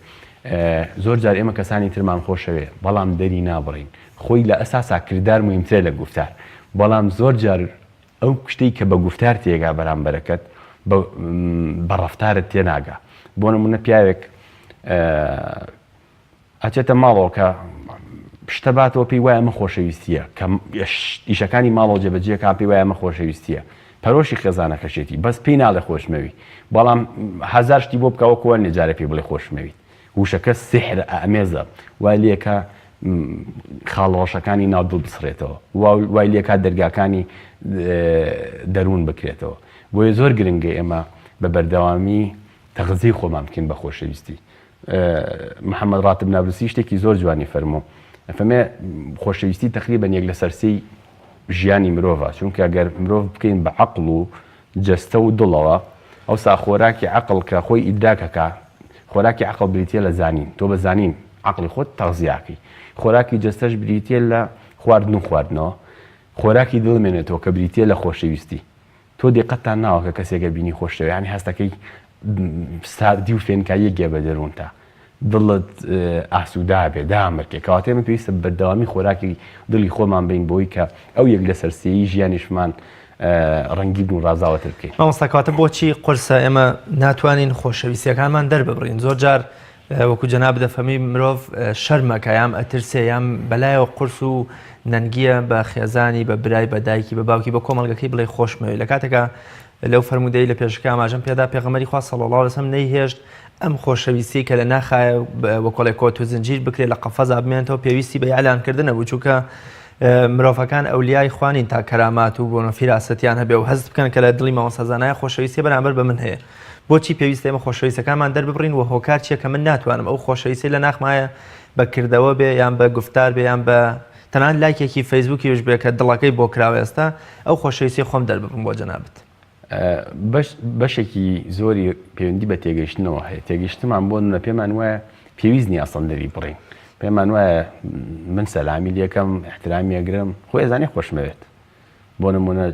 زۆر جار ئێمە کەسانی ترمان خۆشەوێ بەڵام دەری نابڕین. خۆی لە ئەساسا کردار موهیمترە لە گوفتار بەڵام زۆر جار ئەو شتەی کە بە گوفتار تێگا بەرامبەرەکەت بە بە ڕەفتارت تێناگا. بۆ نمونە پیاوێک ئەچێتە ماڵەوە کە شتە باتەوە پێی وایە ئەمە خۆشەویستیە کە ئیشەکانی ماڵەوە جێبەجێکان پێی وایە ئەمە خۆشەویستیە پەرۆشی خێزانەکەشێتی بەس پێی ناڵێ خۆشمەوی بەڵام هەزار شتی بۆ بکە وەکو وانیە جارێ پێی بڵێ خۆشمەویت وشەکە سیحر ئامێزە وای لێکا خاڵ ڕەشەکانی ناو دڵ بسڕێتەوە وای لێکا دەرگاکانی دەروون بکرێتەوە بۆیە زۆر گرنگە ئێمە بە بەردەوامی تەغزی خۆمان بکەین بە خۆشەویستی محەممەد ڕاتب نابلسی شتێکی زۆر جوانی فەرموو فەمێ خۆشەویستی تقریبا یەک لەسەر سێی ژیانی مرۆڤە چونکە گەر مرۆڤ بکەین بە عەقڵ و جەستە و دڵەوە، ئەوسا خۆراکی عەقڵ کە خۆی ئیدراک ئەکا، خۆراکی عەقڵ بریتیە لە زانین، تۆ بە زانین عەقڵی خۆت تەغزیە ئەکەی. خۆراکی جەستەش بریتیە لە خواردن و خواردنەوە. خۆراکی دڵ مێنێتەوە کە بریتیە لە خۆشەویستی. تۆ دیقەتتان ناوە کە کەسێک ئەبینی خۆشتەوێ یانی هەستەکەی ساردی و فێنکاییەک گێ بە دەروونتا. دڵت ئاسوودە بێ دامرکێ. کەواتە ئێمە پێویستە بەردەوامی خۆراکی دڵی خۆمان بین بۆی کە ئەو یەک لەسەر سێی ژیانیشمان ڕەنگین و ڕازاوەتر بکەین. مامۆستا کەواتە بۆچی قورسە ئێمە ناتوانین خۆشەویستیەکانمان دەرببڕین؟ زۆر جار وەکو جەنابت دەفەرمی مرۆڤ شەرمەکە یام ئەترسێ یام بەلایەوە قورس و نەنگیە بە خێزانی بە برای بە دایکی بە باوکی بە کۆمەڵگەکەی بڵێ خۆشمەوێ لە کاتێکا لەو فەرموودەی لە پێشەکە ئاماژەم پێدا پێغەمبەری خوا صلی اللە علیه وسلم نەیهێشت ئەم خۆشەویستی کە لە ناخایە وەکۆڵێ کۆت و زنجیر بکرێت لە قەفەزا بمێنێتەوە پێویستی بە ئیعلان کردن نەبوو چونکە مرۆڤەکان ئەولیای خوانین تا کەرامات و بۆنە فیراسەتیان هەبێ و هەست بکەن کە لە دڵی مامۆستا زانایە خۆشەویستی بەرامبەر بە من هەیە بۆچی پێویستە ئێمە خۆشەویستەکانمان دەرببڕین و هۆکار چییە کە من ناتوانم ئەو خۆشەویستی لە ناخمایە بە کردەوە بێ یان بە گفتار بێ یان بە تەنانەت لایکێکی فەیسبووکیش بێ کە دڵەکەی بۆ کراوە ئێستا ئەو خۆشەویستی خۆم دەرببڕم بۆ جەنابت. بەش بەشێکی زۆری پەیوەندی بە تێگەیشتنەوە هەیە تێگەیشتنمان بۆ نمونە پێمان وایە پێویست نییە ئەسڵەن دەری بڕین پێمان وایە من سەلامی لێکەم احترامی ئەگرم خۆی ئەزانێ خۆشمەوێت بۆ نمونە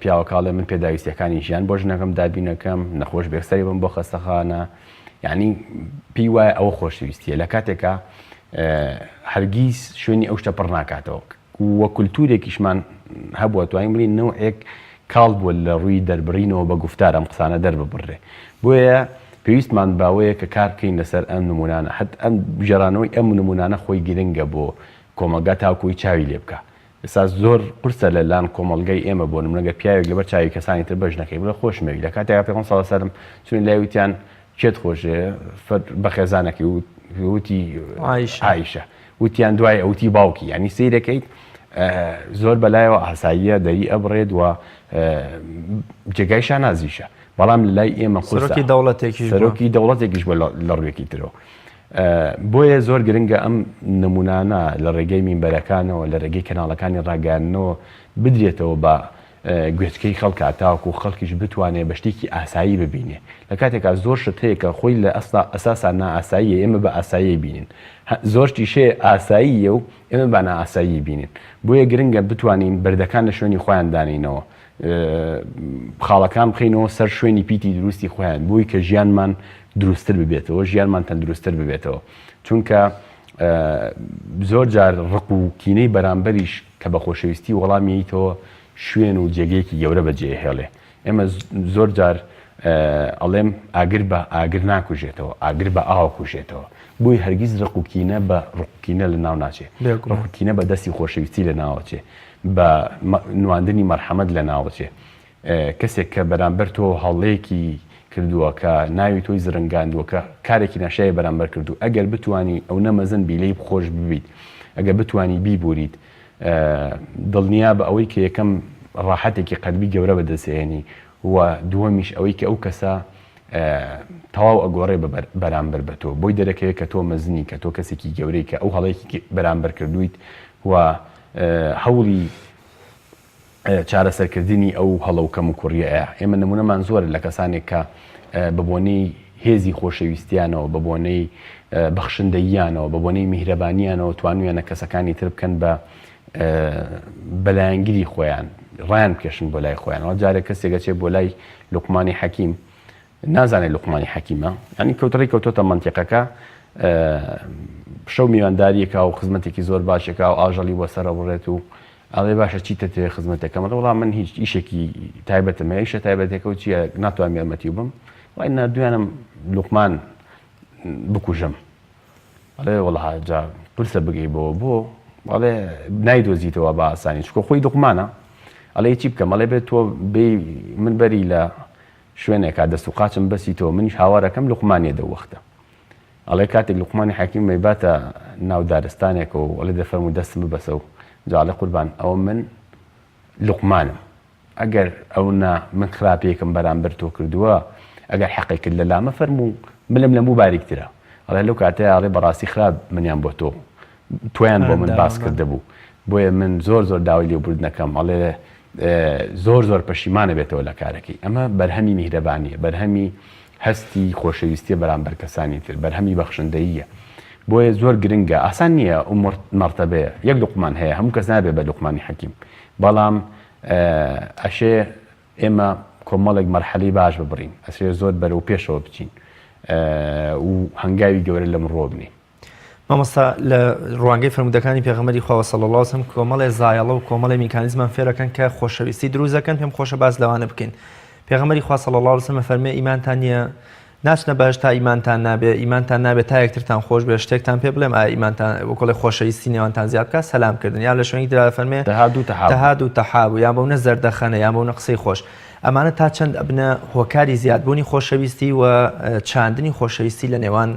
پیاوەکە ئەڵێ من پێداویستیەکانی ژیان بۆ ژنەکەم دابینەکەم نەخۆش بێ سەری بم بۆ خەستەخانە یعنی پێی وایە ئەوە خۆشەویستیە لە کاتێکا هەرگیز شوێنی ئەو شتە پڕ ناکاتەوە وە کولتورێکیشمان هەبووە توانین بڵین نەوعێک کاڵ بووە لە ڕووی دەربڕینەوە بە گوفتار ئەم قسانە دەرببڕرێ بۆیە پێویستمان باوەیە کە کار بکەین لەسەر ئەم نمونانە حت ئەم گێڕانەوەی ئەم نمونانە خۆی گرنگە بۆ کۆمەڵگا تاکوی چاوی لێ بکە ئێستا زۆر قورسە لە لان کۆمەڵگەی ئێمە بۆ نمونە گەر پیاوێک لەبەر چاوی کەسانی تر بە ژنەکەی بڵێ خۆشمەوی لە کاتێکا پێغەمبەر صلی اللە علیە وسلم چوون لای وتیان کێت خۆشێ فەر بە خێزانەکەی و. وتی عایشە وتیان دوای ئەوتی باوکی ینی سیرەکەیت زۆر بەلایەوە ئاساییە دەری ئەبڕێت و جێگای شانازیشە بەڵام لە لای ئێمە سەرۆکی دەوڵەتێکی سەرۆکی دەوڵەتێکیش بە لە ڕوویەکی ترەوە بۆیە زۆر گرنگە ئەم نمونانە لە ڕێگەی مینبەرەکانەوە لە ڕێگەی کەناڵەکانی ڕاگەیاندنەوە بدرێتەوە بە گوێچکەی خەڵکا تاوەکو خەڵکیش بتوانێ بە شتێکی ئاسایی ببینێ لە کاتێکا زۆر شت هەیە کە خۆی لە ئەسڵا ئەساسا نائاساییە ئێمە بە ئاسایی بینین زۆر شتیش هەیە ئاساییە و ئێمە بە نائاسایی بینین بۆیە گرنگە بتوانین بەردەکان لە شوێنی خۆیان دانینەوە خاڵەکان بخەینەوە سەر شوێنی پیتی دروستی خۆیان بۆی کە ژیانمان دروستتر ببێتەوە ژیانمان تەندروستتر ببێتەوە چونکە زۆر جار ڕق و کینەی بەرامبەریش کە بە خۆشەویستی وەڵامی یەیتەوە شوێن و جێگەیەکی گەورە بە جێ ئەهێڵێ. ئێمە زۆر جار ئەڵێم ئاگر بە ئاگر ناکوژێتەوە، ئاگر بە ئاو ئەکوژێتەوە. بۆیە هەرگیز ڕق و کینە بە ڕق و کینە لە ناو ناچێ. ڕق و کینە بە دەستی خۆشەویستی لە ناو ئەچێ. بە نواندنی مەرحەمەت لە ناو ئەچێ. کەسێک کە بەرامبەر تۆ هەڵەیەکی کردووە، کە ناوی تۆی زرنگاندووە، کە کارێکی ناشیاوی بەرامبەر کردوو، ئەگەر بتوانی ئەونە مەزن بی لێی خۆش ببیت، ئەگەر بتوانی بیبوریت، دڵنیابە ئەوەی کە یەکەم ڕاحەتێکی قەلبی گەورە بەدەست ئەهێنی و دووەمیش ئەوەی کە ئەو کەسە تەواو ئەگۆڕێ بە بەرامبەر بە تۆ، بۆی دەرەکەوێت کە تۆ مەزنی، کە تۆ کەسێکی گەورەی، کە ئەو هەڵەیەکی بەرامبەر کردوویت و هەوڵی چارەسەرکردنی ئەو هەڵە و کەموکوڕییەیە. ئێمە نموونەمان زۆرە لە کەسانێک کە بە بۆنەی هێزی خۆشەویستییانەوە، بە بۆنەی بەخشندەییانەوە، بە بۆنەی میهرەبانییانەوە توانویانە کەسەکانی تر بکەن بە بە لایەنگری خۆیان، ڕایان بکێشن بۆ لای خۆیانەوە. جارێک کەسێک ئەچێ بۆ لای لوقمانی حەکیم، نازانێ لوقمانی حەکیمە، یانی کەوتڕی کەوتۆتە مەنتیقەکە، شەو میوانداریەکا و خزمەتێکی زۆر باشێکا و ئاژەڵی بۆ سەرەبڕێت و ئەڵێ باشە چیتە تێ خزمەتەکەم ئەڵێ وەڵا من هیچ ئیشێکی تایبەتم هەیە ئیشە تایبەتەکە و چییە ناتوانم یارمەتی بم وای ناردویانم لوقمان بکوژم ئەڵێ وەڵا جا قورسە بگەی بۆ بۆ ئەڵێ نایدۆزیتەوە بە ئاسانی چکۆ خۆی لوقمانە ئەڵێ چی بکەم ئەڵێ بێت تۆ بێ من بەری لە شوێنێکا دەست و قاچم بەسیتەوە منیش هاوارەکەم لوقمانیە دەو وەختە ئەڵێ کاتێک لوقمانی حەکیم ئەیباتە ناو دارستانێکەوە و ئەڵێ دەفەرموو دەستم ببەسە و جا ئەڵێ قوربان ئەوە من لوقمانم ئەگەر ئەو نا من خراپەیەکم بەرامبەر تۆ کردووە ئەگەر حەقێکت لە لامە فەرموو ملم لە موو باریکترە ئەڵێ لەو کاتەیا ئەڵێ بەڕاستی خراپ منیان بۆ تۆ تۆیان بۆ من باس کردبوو بۆیە من زۆر زۆر داوای لێبوردنەکەم ئەڵێ زۆر زۆر پەشیمانە بێتەوە لە کارەکەی ئەمە بەرهەمی میهرەبانیە بەرهەمی هەستی خۆشەویستیە بەرامبەر کەسانی تر بەرهەمی بەخشندەییە بۆیە زۆر گرنگە ئاسان نییە ئەو مەرتەبەیە یەک لوقمان هەیە هەموو کەس نابێ بە لوقمانی حەکیم بەڵام ئەشێ ئێمە کۆمەڵێک مەرحەلەی باش ببڕین ئەشێ زۆر بەرەو پێشەوە بچین و هەنگاوی گەورە لەم ڕووە بنێین. مامۆستا لە ڕوانگەی فەرموودەکانی پێغەمبەری خواوە صلی اللە علیه وسلم کۆمەڵێ زایەڵە و کۆمەڵێ میکانیزمان فێرەکەن کە خۆشەویستی دروست دەکەن پێم خۆشە باس لەوانە بکەین پێغەمبەری خوا صلی اللە علیه وسلم فەرمێ ئیمانتان نییە ناچنە بەهەشت تا ئیمانتان نابێ ئیمانتان نابێ تا یەکترتان خۆش بێ شتێکتان پێ بڵێم ئایا ئیمانتان وەکڵێ خۆشەویستی نێوانتان زیاد بکات سەلام کردن یا لە شوێنی ترا فەرمێ تهادو تحابوا تهادو تحابوا یان بەونە زەردەخەنە یان بەونە قسەی خۆش ئەمانە تا چەند ئەبنە هۆکاری زیادبوونی خۆشەویستی و چاندنی خۆشەویستی لە نێوان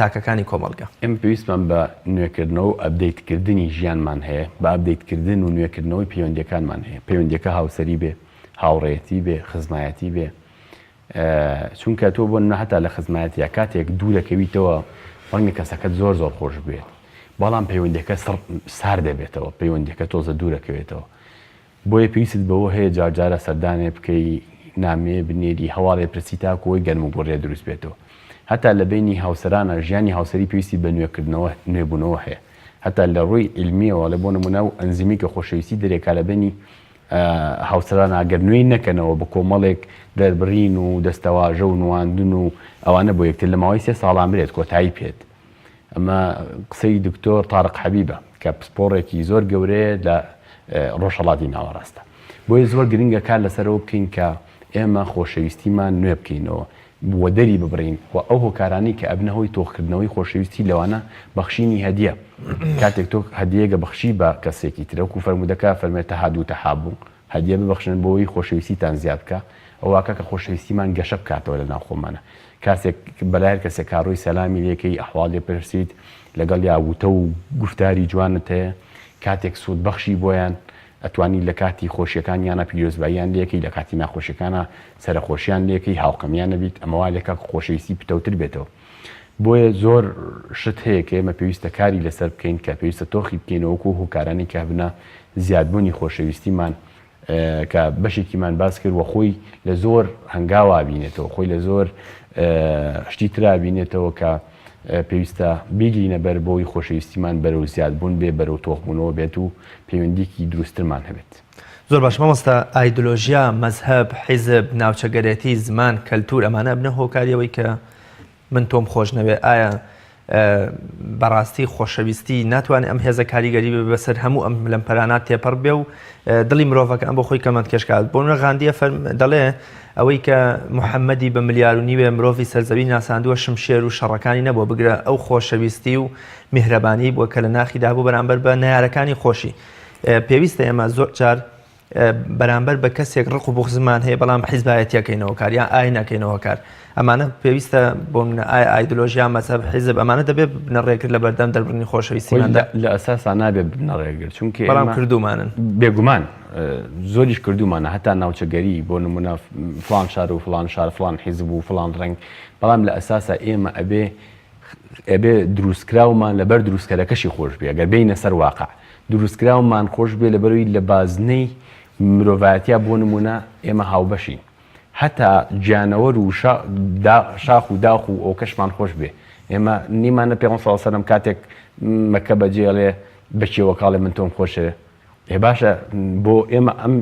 تاکەکانی کۆمەڵگە. ئێمە پێویستمان بە نوێکردنەوە و ئەپدەیتکردنی ژیانمان هەیە، بە ئەپدەیتکردن و نوێکردنەوەی پەیوەندییەکانمان هەیە، پەیوەندییەکە هاوسەری بێ، هاوڕێیەتی بێ، خزمایەتی بێ، چونکە تۆ بۆ نمونە هەتا لە خزمایەتیا کاتێک دوورەکەویتەوە ڕەنگە کەسەکەت زۆر زۆر خۆش بوێت، بەڵام پەیوەندییەکە سڕ سار دەبێتەوە، پەیوەندییەکە تۆزە دوورەکەوێتەوە. بۆیە پێویستت بەوە هەیە جارجارە سەردانێ بکەی، نامەیە بنێری، هەواڵێ پرسی تاکو ئەوەی گەرموگوڕیە دروست بێتەوە. هەتا لە بەینی هاوسەرانا ژیانی هاوسەری پێویستی بە نوێکردنەوە، نوێبوونەوە هەیە. هەتا لە ڕووی عیلمیەوە ئەڵێ بۆ نموونە ئەو ئەنزیمی کە خۆشەویستی دەرێکا لە بەینی هاوسەرانا گەر نوێی نەکەنەوە بە کۆمەڵێک دەربڕین و دەستەواژە و نواندن و ئەوانە بۆ یەکتر لە ماوەی سێ ساڵا مرێت کۆتایی پێت. ئەمە قسەی دکتۆر تارق حەبیبە کە پسپۆڕێکی زۆر گەورەیە لە ڕۆژهەڵاتی ناوەڕاستە. بۆیە زۆر گرنگە کار لەسەرەوە بکەین کە ئێمە خۆشەویستیمان نوێ بکەینەوە و دەری ببڕین و ئەو هۆکارانەی کە ئەبنە هۆی تۆخکردنەوەی خۆشەویستی لەوانە بەخشینی هەدیە. کاتێک تۆ هەدیەیەک ئەبەخشی بە کەسێکی تر وەکو فەرموودەکە ئەفەرموێ تەهادو تەحابو، هەدیە ببەخشن بۆ ئەوەی خۆشەویستیتان زیاد بکا. ئەوە واکا کە خۆشەویستیمان گەشە بکاتەوە لە ناو خۆمانە. کاسێک بەلای هەر کەسێک کا ڕووی سەلامی لێکەی، ئەحواڵ لێ پرسیت، لەگەڵیا وتە و گوفتاری جوانت هەیە، کاتێک سوودبەخشی بۆیان، ئەتوانی لە کاتی خۆشیەکانیانا پیرۆزباییان لێکەی، لە کاتی ناخۆشیەکانا سەرەخۆشیان لێکەی، هاوخەمیان نەبیت، ئەمە وا لێکا کە خۆشەویستی پتەوتر بێتەوە. بۆیە زۆر شت هەیە کە ئێمە پێویستە کاری لەسەر بکەین، کە پێویستە تۆخی بکەینەوە وەکو ئەو هۆکارانەی کە هەبنە زیادبوونی خۆشەویستیمان، کە بەشێکیمان باس کرد و خۆی لە زۆر هەنگاوا بینێتەوە، خۆی لە زۆر شتی ترا بینێتەوە کە پێویستە بیگرینە بەر بۆی خۆشەویستیمان بەرەو زیادبوون بێ، بەرەو تۆخبوونەوە بێت و پەیوەندیکی دروستترمان هەبێت. زۆر باش مامۆستا، ئایدۆلۆژیا، مەزهەب، حیزب، ناوچەگەرێتی، زمان، کەلتوور ئەمانە ئەبنە هۆکاری ئەوەی کە من تۆم خۆش نەوێ ئایا بەڕاستی خۆشەویستی ناتوانێت ئەم هێزە کاریگەری بێ بەسەر هەموو ئەم لەمپەرانە تێپەڕ بێ و دڵی مرۆڤەکە ئەم بۆ خۆی کەمەند کێشکات بۆ نە غاندیە فەرم دەڵێ ئەوەی کە محەممەدی بە ملیار و نیوێ مرۆڤی سەرزەوی ناساندووە شمشێر و شەڕەکانی نەبووە بگرە ئەو خۆشەویستی و میهرەبانی بووە کە لە ناخیدا بوو بەرامبەر بە نەیارەکانی خۆشی پێویستە ئێمە زۆر جار بەرامبەر بە کەسێک ڕق و بوغزمان هەیە بەڵام حیزبایەتی ئەکەینەوە کار یان ئاین ئەکەینەوە کار ئەمانە پێویستە بۆ منە ئایا ئایدۆلۆژیا مەزهەب حیزب ئەمانە دەبێ ببنە ڕێگر لە بەردەم دەربڕینی خۆشەویستیماندا؟ لە ئەساسا نابێ ببنە ڕێگر چونکە بەڵام کردوومانن. بێگومان زۆریش کردوومانە هەتا ناوچەگەری بۆ نمونە فڵان شار و فڵان شار فڵان حیزب و فڵان ڕەنگ بەڵام لە ئەساسا ئێمە ئەبێ ئەبێ دروستکراومان لەبەر دروستکەرەکەشی خۆش بێ گەر بێینە سەر واقع دروستکراومان خۆش بێ لەبەرەوەی لە بازنەی مرۆڤایەتیا بۆ نمونە ئێمە هاوبەشین هەتا گیانەوەر و شاخ و داخ و ئۆکەشمان خۆش بێ ئێمە نیمانە پێغەمبەر صلی اللە علیه و سلم کاتێک مەکە بەجێڵێ بە کێوەکاڵێ من تۆم خۆشەوێ ئێ باشە بۆ ئێمە ئەم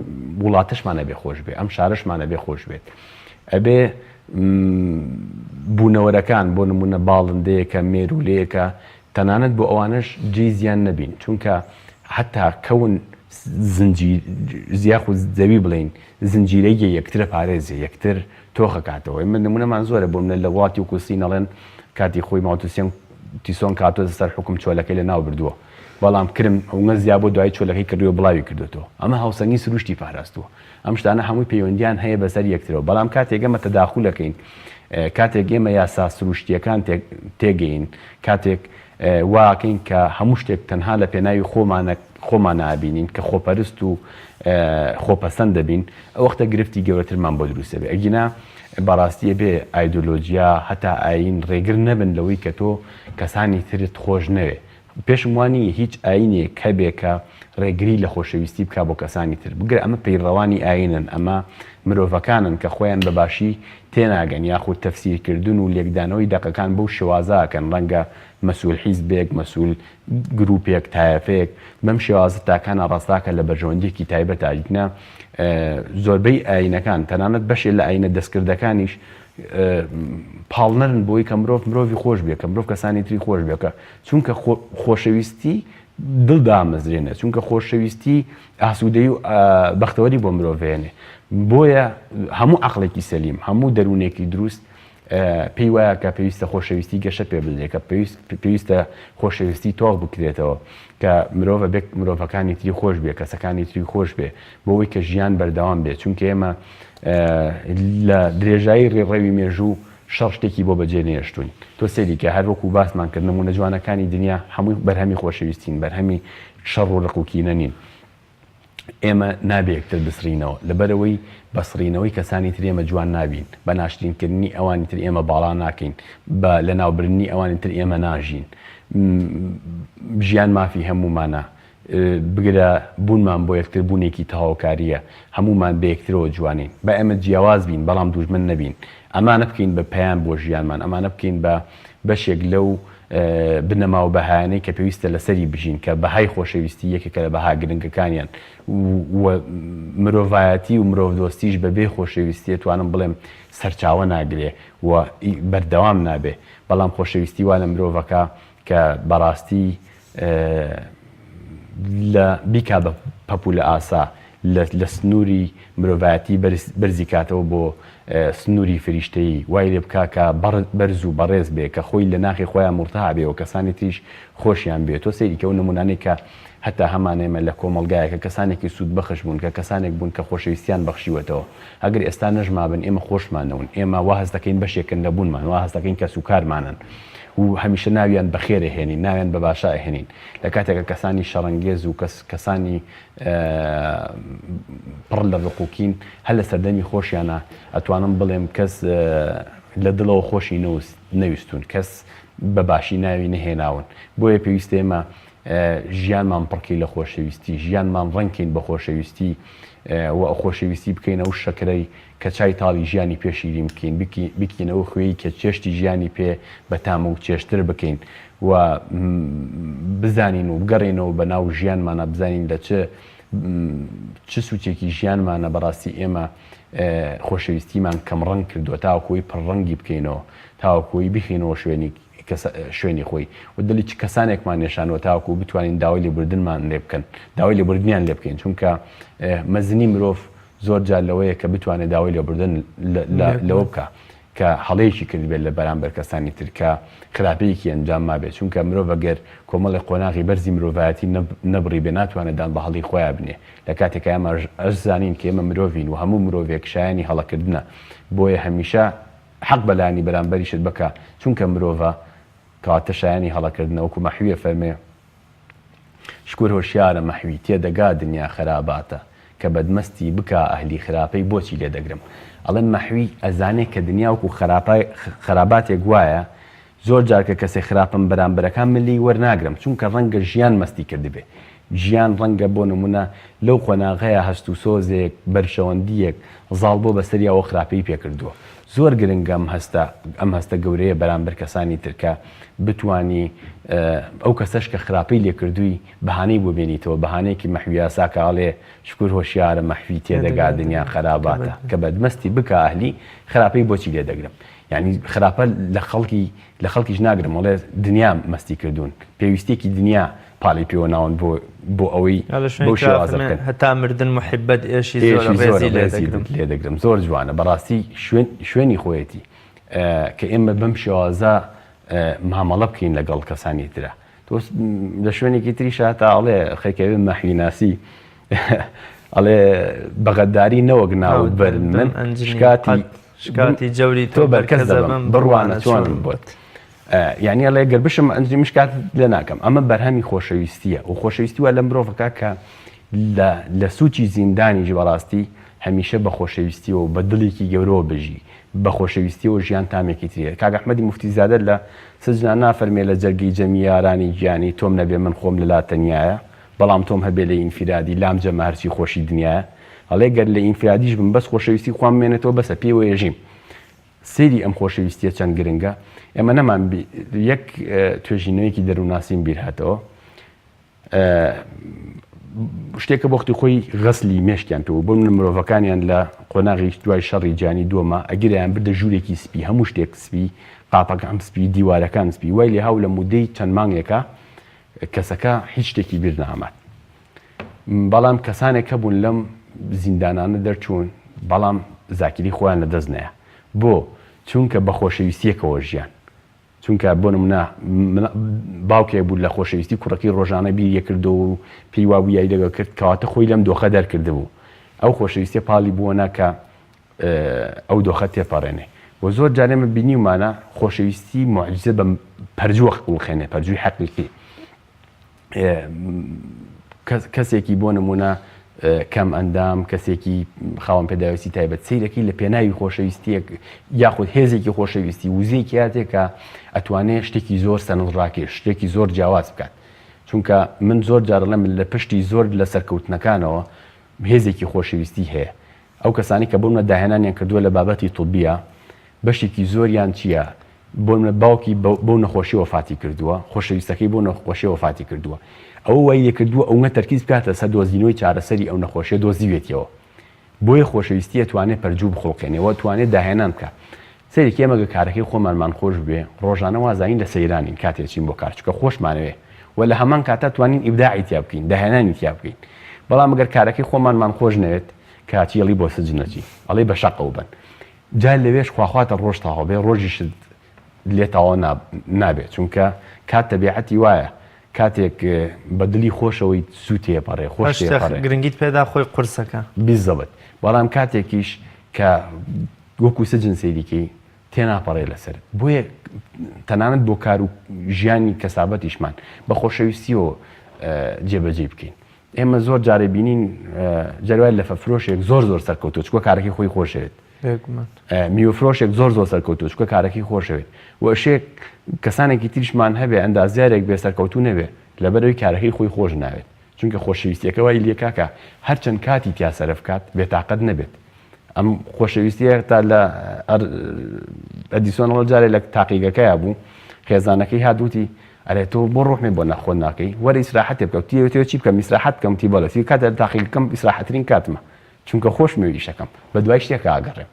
وڵاتەشمان ئەبێ خۆش بێ ئەم شارەشمان ئەبێ خۆش بێت ئەبێ بوونەوەرەکان بۆ نمونە باڵندەیەکە مێرولەیەکە تەنانەت بۆ ئەوانەش جێی زیان نەبین چونکە حتا کەون زنجیر یاخود زەوی بڵین زنجیرەیە یەکترە پارێزێ یەکتر تۆخەکاتەوە ئێمە نمونەمان زۆرە بۆ منە لە وڵاتی وەکو سین ئەڵێن کاتی خۆی ماوتوسیان تیسۆن کاتۆزە سەر حوکم چۆلەکەی لە ناو بردووە بەڵام کرم ئەونە زیا بۆ دوایی چۆلەکەی کڕیوە بڵاوی کردۆتەوە ئەمە هاوسەنگی سروشتی پاراستووە ئەم شتانە هەمووی پەیوەندیان هەیە بەسەر یەکترەوە بەڵام کاتێک ئێمە تەداخول ئەکەین کاتێک ئێمە یاسا سروشتیەکان تێگەین کاتێک واکەین کە هەموو شتێک تەنها لە پێناوی خۆمانە خۆمانە ئەبینین کە خۆپەرست و خۆپەسەند دەبین ئەو وەختە گرفتی گەورەترمان بۆ دروست دەبێ ئەگینا بەڕاستی ئەبێ ئایدۆلۆجیا هەتا ئایین ڕێگر نەبن لەوەی کە تۆ کەسانی ترت خۆش نەوێ پێشم وا نییە هیچ ئایینێک هەبێ کە ڕێگری لە خۆشەویستی بکا بۆ کەسانی تر، بگرە ئەمە پەیڕەوانی ئایینن، ئەمە مرۆڤەکانن کە خۆیان بە باشی تێناگەن یاخود تەفسیرکردن و لێکدانەوەی دەقەکان بەو شێوازە ئەکەن، ڕەنگە مەسئول حیزبێک، مەسئول گروپێک، تایەفەیەک بەم شێوازە تاکانە ڕاستاکە لە بەرژەوەندیەکی تایبەتا، ئەگینا زۆربەی ئایینەکان تەنانەت بەشێ لە ئایینە دەستکردەکانیش پاڵنەرن بۆی کە مرۆڤ مرۆڤی خۆش بێ، کە مرۆڤ کەسانی تری خۆش بێ، کە چونکە خۆشەویستی دڵ دامەزرێنێ، چونکە خۆشەویستی ئاسوودەیی و بەختەوەری بۆ مرۆڤ هێنێ. بۆیە هەموو عەقڵێکی سەلیم، هەموو دەروونێکی دروست پێی وایە کە پێویستە خۆشەویستی گەشە پێ بدرێ، کە پێویستە خۆشەویستی تۆخ بکرێتەوە، کە مرۆڤ ئەبێ مرۆڤەکانی تری خۆش بێ، کەسەکانی تری خۆش بێ، بۆ ئەوەی کە ژیان بەردەوام بێ. چونکە ئێمە لە درێژایی ڕێڕەوی مێژوو شەڕ شتێکی بۆ بەجێ نەهێشتووین. تۆ سەیری کە هەر وەکوو باسمان کرد نموونە جوانەکانی دنیا هەمووی بەرهەمی خۆشەویستین، بەرهەمی شەڕ و ڕق و کینە نین. ئێمە نابێ یەکتر بسڕینەوە، لەبەرئەوەی بە سڕینەوەی کەسانی تر ئێمە جوان نابین، بە ناشرینکردنی ئەوانی تر ئێمە باڵا ناکەین، بە لەناوبردنی ئەوانی تر ئێمە ناژین. ژیان مافی هەموومانە، بگرە بوونمان بۆ یەکتر بوونێکی تەواوکارییە، هەموومان بە یەکترەوە جوانین. با ئێمە جیاواز بین، بەڵام دوژمن نەبین. ئەمانە بکەین بە پەیام بۆ ژیانمان، ئەمانە بکەین بە بەشێک لەو بنەما و بەهایانەی کە پێویستە لەسەری بژین، کە بەهای خۆشەویستی یەکێکە لە بەها گرنگەکانیان و مرۆڤایەتی و مرۆڤدۆستیش بەبێ خۆشەویستی ئەتوانم بڵێم سەرچاوە ناگرێ و بەردەوام نابێ. بەڵام خۆشەویستی وا لە مرۆڤەکە کە بەڕاستی لە بیکا بە پەپوولە ئاسا لە سنووری مرۆڤایەتی بەرزی کاتەوە بۆ سنووری فریشتەیی وای لێ بکا کە بەرز و بەڕێز بێ کە خۆی لە ناخی خۆیان مورتاح بێ و کەسانی تریش خۆشیان بوێ تۆ سەیری کە ئەو نموونانەی کە. هەتا هەمان ئێمە لە کۆمەڵگایەک کە کەسانێکی سوودبەخش بوون، کە کەسانێک بوون کە خۆشەویستیان بەخشیوەتەوە. ئەگەر ئێستا نەشمابن ئێمە خۆشمانەون، ئێمە وا هەست دەکەین بەشێکن لە بوونمان، وا هەست دەکەین کەسوکارمانن و هەمیشە ناویان بە خێر ئەهێنین، ناویان بە باشە ئەهێنین. لە کاتێکا کەسانی شەڕەنگێز و کەس کەسانی پڕ لە ڕق و کین هەر لە سەردەمی خۆشیانا ئەتوانم بڵێم کەس لە دڵەوە خۆشی نەویستوون، کەس بە باشی ناوی نەهێناون. بۆیە پێویستە ئێمە ژیانمان پڕکەین لە خۆشەویستی، ژیانمان ڕەنگ کەین بە خۆشەویستی و خۆشەویستی بکەینە ئەو شەکرەی کە چای تاڵی ژیانی پێ شیرین بکەین، بکەینە ئەو خوێی کە چێشتی ژیانی پێ بەتام و چێژتر بکەین و بزانین و بگەڕێینەوە بە ناو ژیانمانا بزانین لە چ چ سوچێکی ژیانمانە بەڕاستی ئێمە خۆشەویستیمان کەمڕەنگ کردووە تاوەکو ئەوەی پڕڕەنگی بکەینەوە تاوەکو ئەوەی بیخەینەوە شوێنی شوێنی خۆی و دڵی چ کەسانێکمان نێشانوە تاوەکو بتوانین داوای لێبوردنمان لێ بکەن داوای لێبوردنیان لێ بکەین چونکە مەزنی مرۆڤ زۆر جار لەوەیە کە بتوانێت داوای لێبوردن لەوە بکە کە هەڵەیەکی کردبێت لە بەرامبەر کەسانی تر کە خراپەیەکی ئەنجام مابێت چونکە مرۆڤ گەر کۆمەڵی قۆناغی بەرزی مرۆڤایەتی نەبڕی بێ ناتوانێت دان بە هەڵی خۆیان بنێ لە کاتێکا ئێمە ئەشزانین کە ئێمە مرۆڤین و هەموو مرۆڤێک شایانی هەڵەکردنە بۆیە هەمیشە حەق بە لایەنی بەرامبەریشت بکە چونکە مرۆڤە کەواتە شایەنی هەڵەکردنە وەکو مەحوی ئەفەرمێ شکور هۆشیارە مەحوی تێدەگا دنیا خەراباتە کە بەدمەستی بکا ئەهلی خراپەی بۆچی لێدەگرم ئەڵێم مەحوی ئەزانێ کە دنیا وەکو خەراباتێک وایە زۆر جار کە کەسێ خراپم بەرامبەرەکان من لێی وەرناگرم چونکە ڕەنگە ژیان مەستی کردبێ ژیان ڕەنگە بۆ نمونە لەو قۆناغەیا هەست و سۆزێک بەرژەوەندیەک زاڵ بۆ بەسەریا وە خراپەی پێ کردووە زۆر گرنگە ئەم هەستە ئەم هەستە گەورەیە بەرامبەر کەسانی تر کە بتوانی ئەو کەسەش کە خراپەی لێ کردووی بەهانەی بۆ بێنیتەوە بەهانەیەکی مەحویاسا کە ئەڵێ شکور هۆشیارە مەحوی تێدەگا دنیا خەراباتە کە بەدمەستی بکا ئەهلی خراپەی بۆچی لێ دەگرم یانی خراپە لە خەڵکی لە خەڵکیش ناگرم ئەڵێ دنیا مەستی کردوون پێویستیەکی دنیا پاڵی پێوە ناون بۆ بۆ ئەوەی یا لە شوێنی بەو ترا شێوازە فەرمێ بکەن هەتا مردن موحیبەت ئێشی زۆرە ئێشی زۆرە ڕێزی لێ ڕێزی دەگرم. لێ دەگرم زۆر جوانە بەڕاستی شوێن شوێنی خۆیەتی کە ئێمە بەم شێوازە مامەڵە بکەین لەگەڵ کەسانی ترا تۆ لە شوێنێکی تریشا تا ئەڵێ خەریکە بێ مەحوی ناسی ئەڵێ بە غەداری نەوەک ناوت بەرن من شکاتی شکاتی جەوری تۆ بەرکەس دەبم بڕوانە چۆنم بۆت یعنی ئەڵێ گەر بشم ئەنجی مشکات لێ ناکەم ئەمە بەرهەمی خۆشەویستیە و خۆشەویستی وا لە مرۆڤەکە کە لە سوچی زیندانیش بەڕاستی هەمیشە بە خۆشەویستیەوە بە دڵێکی گەورەوە بژی بە خۆشەویستیەوە ژیان تامێکی تریە کاک ئەحمەدی موفتی زادە لە سجنا نافەرمێ لە جەرگی جەمی یارانی گیانی تۆم نەبێ من خۆم لەلا تەنیایە بەڵام تۆم هەبێ لە ئینفیرادی لام جەمە هەرچی خۆشی دنیایە ئەڵێ گەر لە ئینفرادیش بم بەس خۆشەویستی خوام بمێنێتەوە بەسە پێوەیە ژیم سەیری ئەم خۆشەویستیە چەند گرنگە ئێمە نەمان یەک توێژینەوەیەکی دەروونناسیم بیر هاتەوە شتێکە بۆختی خۆی غەسلی مێشکیان پێ بۆ من مرۆڤەکانیان لە قۆناغی دوای شەڕی جیهانی دووەمە ئەگیریان بردە ژوورێکی سپی هەموو شتێک سپی قاپەکان سپی دیوارەکان سپی وای لێ هاو لە مودەی چەند مانگێکە کەسەکە هیچ شتێکی بیر نامات بەڵام کەسانێک هەبوون لەم زیندانانە دەرچوون بەڵام زاکیری خۆیان لە دەست نەیە بۆ چونکە بە خۆشەویستیەکەوە ژیان چونکە بۆ نمونە باوکێک بوو لە خۆشەویستی کوڕەکەی ڕۆژانە بیری ئەکردەوە و پێی وابوو یاری لەگەڵ کرد کەواتە خۆی لەم دۆخە دەرکردبوو ئەو خۆشەویستیە پاڵی بووە نا کە ئەو دۆخە تێپەڕێنێ و زۆر جار ئێمە بینیومانە خۆشەویستی موعجیزە بە پەرجووە خڵقێنێ پەرجووی حەقیقی کەسێکی بۆ نمونە کەم ئەندام کەسێکی خاوەن پێداویستی تایبەت سیرەکەی لە پێناوی خۆشەویستیەک یاخود هێزێکی خۆشەویستی وزەیەکی هاتێ کە ئەتوانێ شتێکی زۆر سەرنجڕاکێش شتێکی زۆر جیاواز بکات چونکە من زۆر جار ئەڵێم لە پشتی زۆر لە سەرکەوتنەکانەوە هێزێکی خۆشەویستی هەیە ئەو کەسانی کە بۆ منە داهێنانیان کردووە لە بابەتی طبیە بەشێکی زۆریان چییە بۆ نمونە باوکی بەو نەخۆشیە وەفاتی کردووە، خۆشەویستەکەی بەو نەخۆشیە وەفاتی کردووە، ئەوە وای لێکردووە ئەونە تەرکیز بکاتە سەر دۆزینەوەی چارەسەری ئەو نەخۆشیە دۆزیوێتیەوە. بۆیە خۆشەویستی ئەتوانێ پەرجوو بخوڵقێنێ و ئەتوانێ داهێنان بکا. سەیرێکی ئێمە گەر کارەکەی خۆمانمان خۆش بوێ ڕۆژانە وازانین لە سەیرانین کاتێ ئەچین بۆ کار چونکە خۆشمانەوێ و لە هەمان کاتا توانین ئیبداعی تیا بکەین داهێنانی تیا بکەین بەڵام گەر کارەکەی خۆمانمان خۆش نەوێت کاچی ئەڵی بۆ سجن ئەچی ئەڵێی بە شەقەو بەن جا لەوێش خواخواتە ڕۆژ تەواو بێ ڕۆژیشت لێ تەواو نابێ چونکە کات تەبیعەتی وایە. کاتێک بە دڵی خۆشەوەی زوو تێپەڕێ خۆش تێپەڕێ گرنگیت پێدا خۆی قورسەکە. بیزەبت بەڵام کاتێکیش کە وەکو سجن سەیری کەی تێناپەڕێ لەسەرت بۆیە تەنانەت بۆ کار و ژیانی کەسابەتیشمان بە خۆشەویستیەوە جێبەجێی بکەین ئێمە زۆر جارێ بینین جاروای لەفە فرۆشێک زۆر زۆر سەرکەوتووە چکە کارەکەی خۆی خۆشەوێت میوە فرۆشێک زۆر زۆر سەرکەوتووە چکە کارەکەی خۆشەوێت و شێک کەسانێکی تریشمان هەبێ ئەندازیارێک بێ سەرکەوتوو نەبێ لەبەرەوەی کارەکەی خۆی خۆش ناوێت چونکە خۆشەویستیەکە وای لێکا کە هەرچەند کاتی تیا سەرف کات بێتاقەت نەبێت. ئەم خۆشەویستیە تا لە ئەدیسۆن ئەڵێ جارێ لە تاقیگەکەیا بوو خێزانەکەی هات وتی ئەرێ تۆ بۆ ڕۆحمێ بۆ نەخۆت ناکەی وەرە ئیسراحەتێ بکە وتی تێ چی بکەم ئیسراحەت بکەم وتی بەڵێ وتی کاتێ لە تاقیگەکەم ئیسراحەترین کاتمە چونکە خۆشمەوێ ئیشەکەم بە دوای شتێکا ئەگەڕێم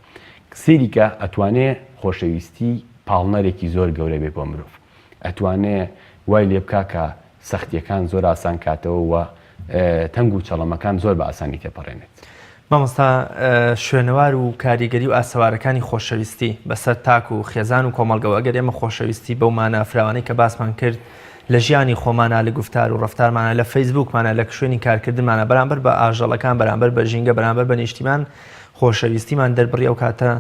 سەیری کە ئەتوانێ خۆشەویستی پاڵنەرێکی زۆر گەورە بێ بۆ مرۆڤ ئەتوانێ وای لێ بکا کە سەختیەکان زۆر ئاسان کاتەوە و تەنگ و چەڵەمەکان زۆر بە ئاسانی تێپەڕێنێت. مامۆستا شوێنەوار و کاریگەری و ئاسەوارەکانی خۆشەویستی بەسەر تاک و خێزان و کۆمەڵگەوە ئەگەر ئێمە خۆشەویستی بەو مانا فراوانەی کە باسمان کرد لە ژیانی خۆمانا لە گوفتار و ڕەفتارمانە لە فەیسبووکمانە لە شوێنی کارکردنمانە بەرامبەر بە ئاژەڵەکان بەرامبەر بە ژینگە بەرامبەر بە نیشتیمان خۆشەویستیمان دەربڕی ئەو کاتە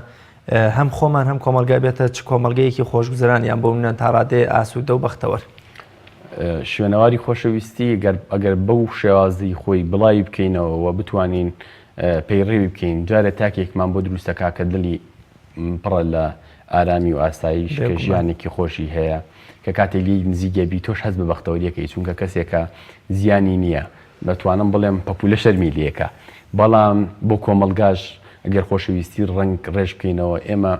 هەم خۆمان هەم کۆمەڵگا بێتە چ کۆمەڵگەیەکی خۆشگوزەران یان بۆ منە تا ڕادەیە ئاسوودە و بەختەوەر. شوێنەواری خۆشەویستی ئەگەر بەو شێوازی خۆی بڵاوی بکەینەوە و بتوانین پەیڕەوی بکەین جارێ تاکێکمان بۆ دروست دەکا کە دڵی پڕە لە ئارامی و ئاسایش کە ژیانێکی خۆشی هەیە کە کاتێک لێی نزیک ئەبی تۆش هەست بە بەختەوەریەکەی چونکە کەسێکە زیانی نییە دەتوانم بڵێم پەپولە شەرمی لێکە بەڵام بۆ کۆمەڵگاش گەر خۆشەویستی ڕەنگ ڕێژ بکەینەوە ئێمە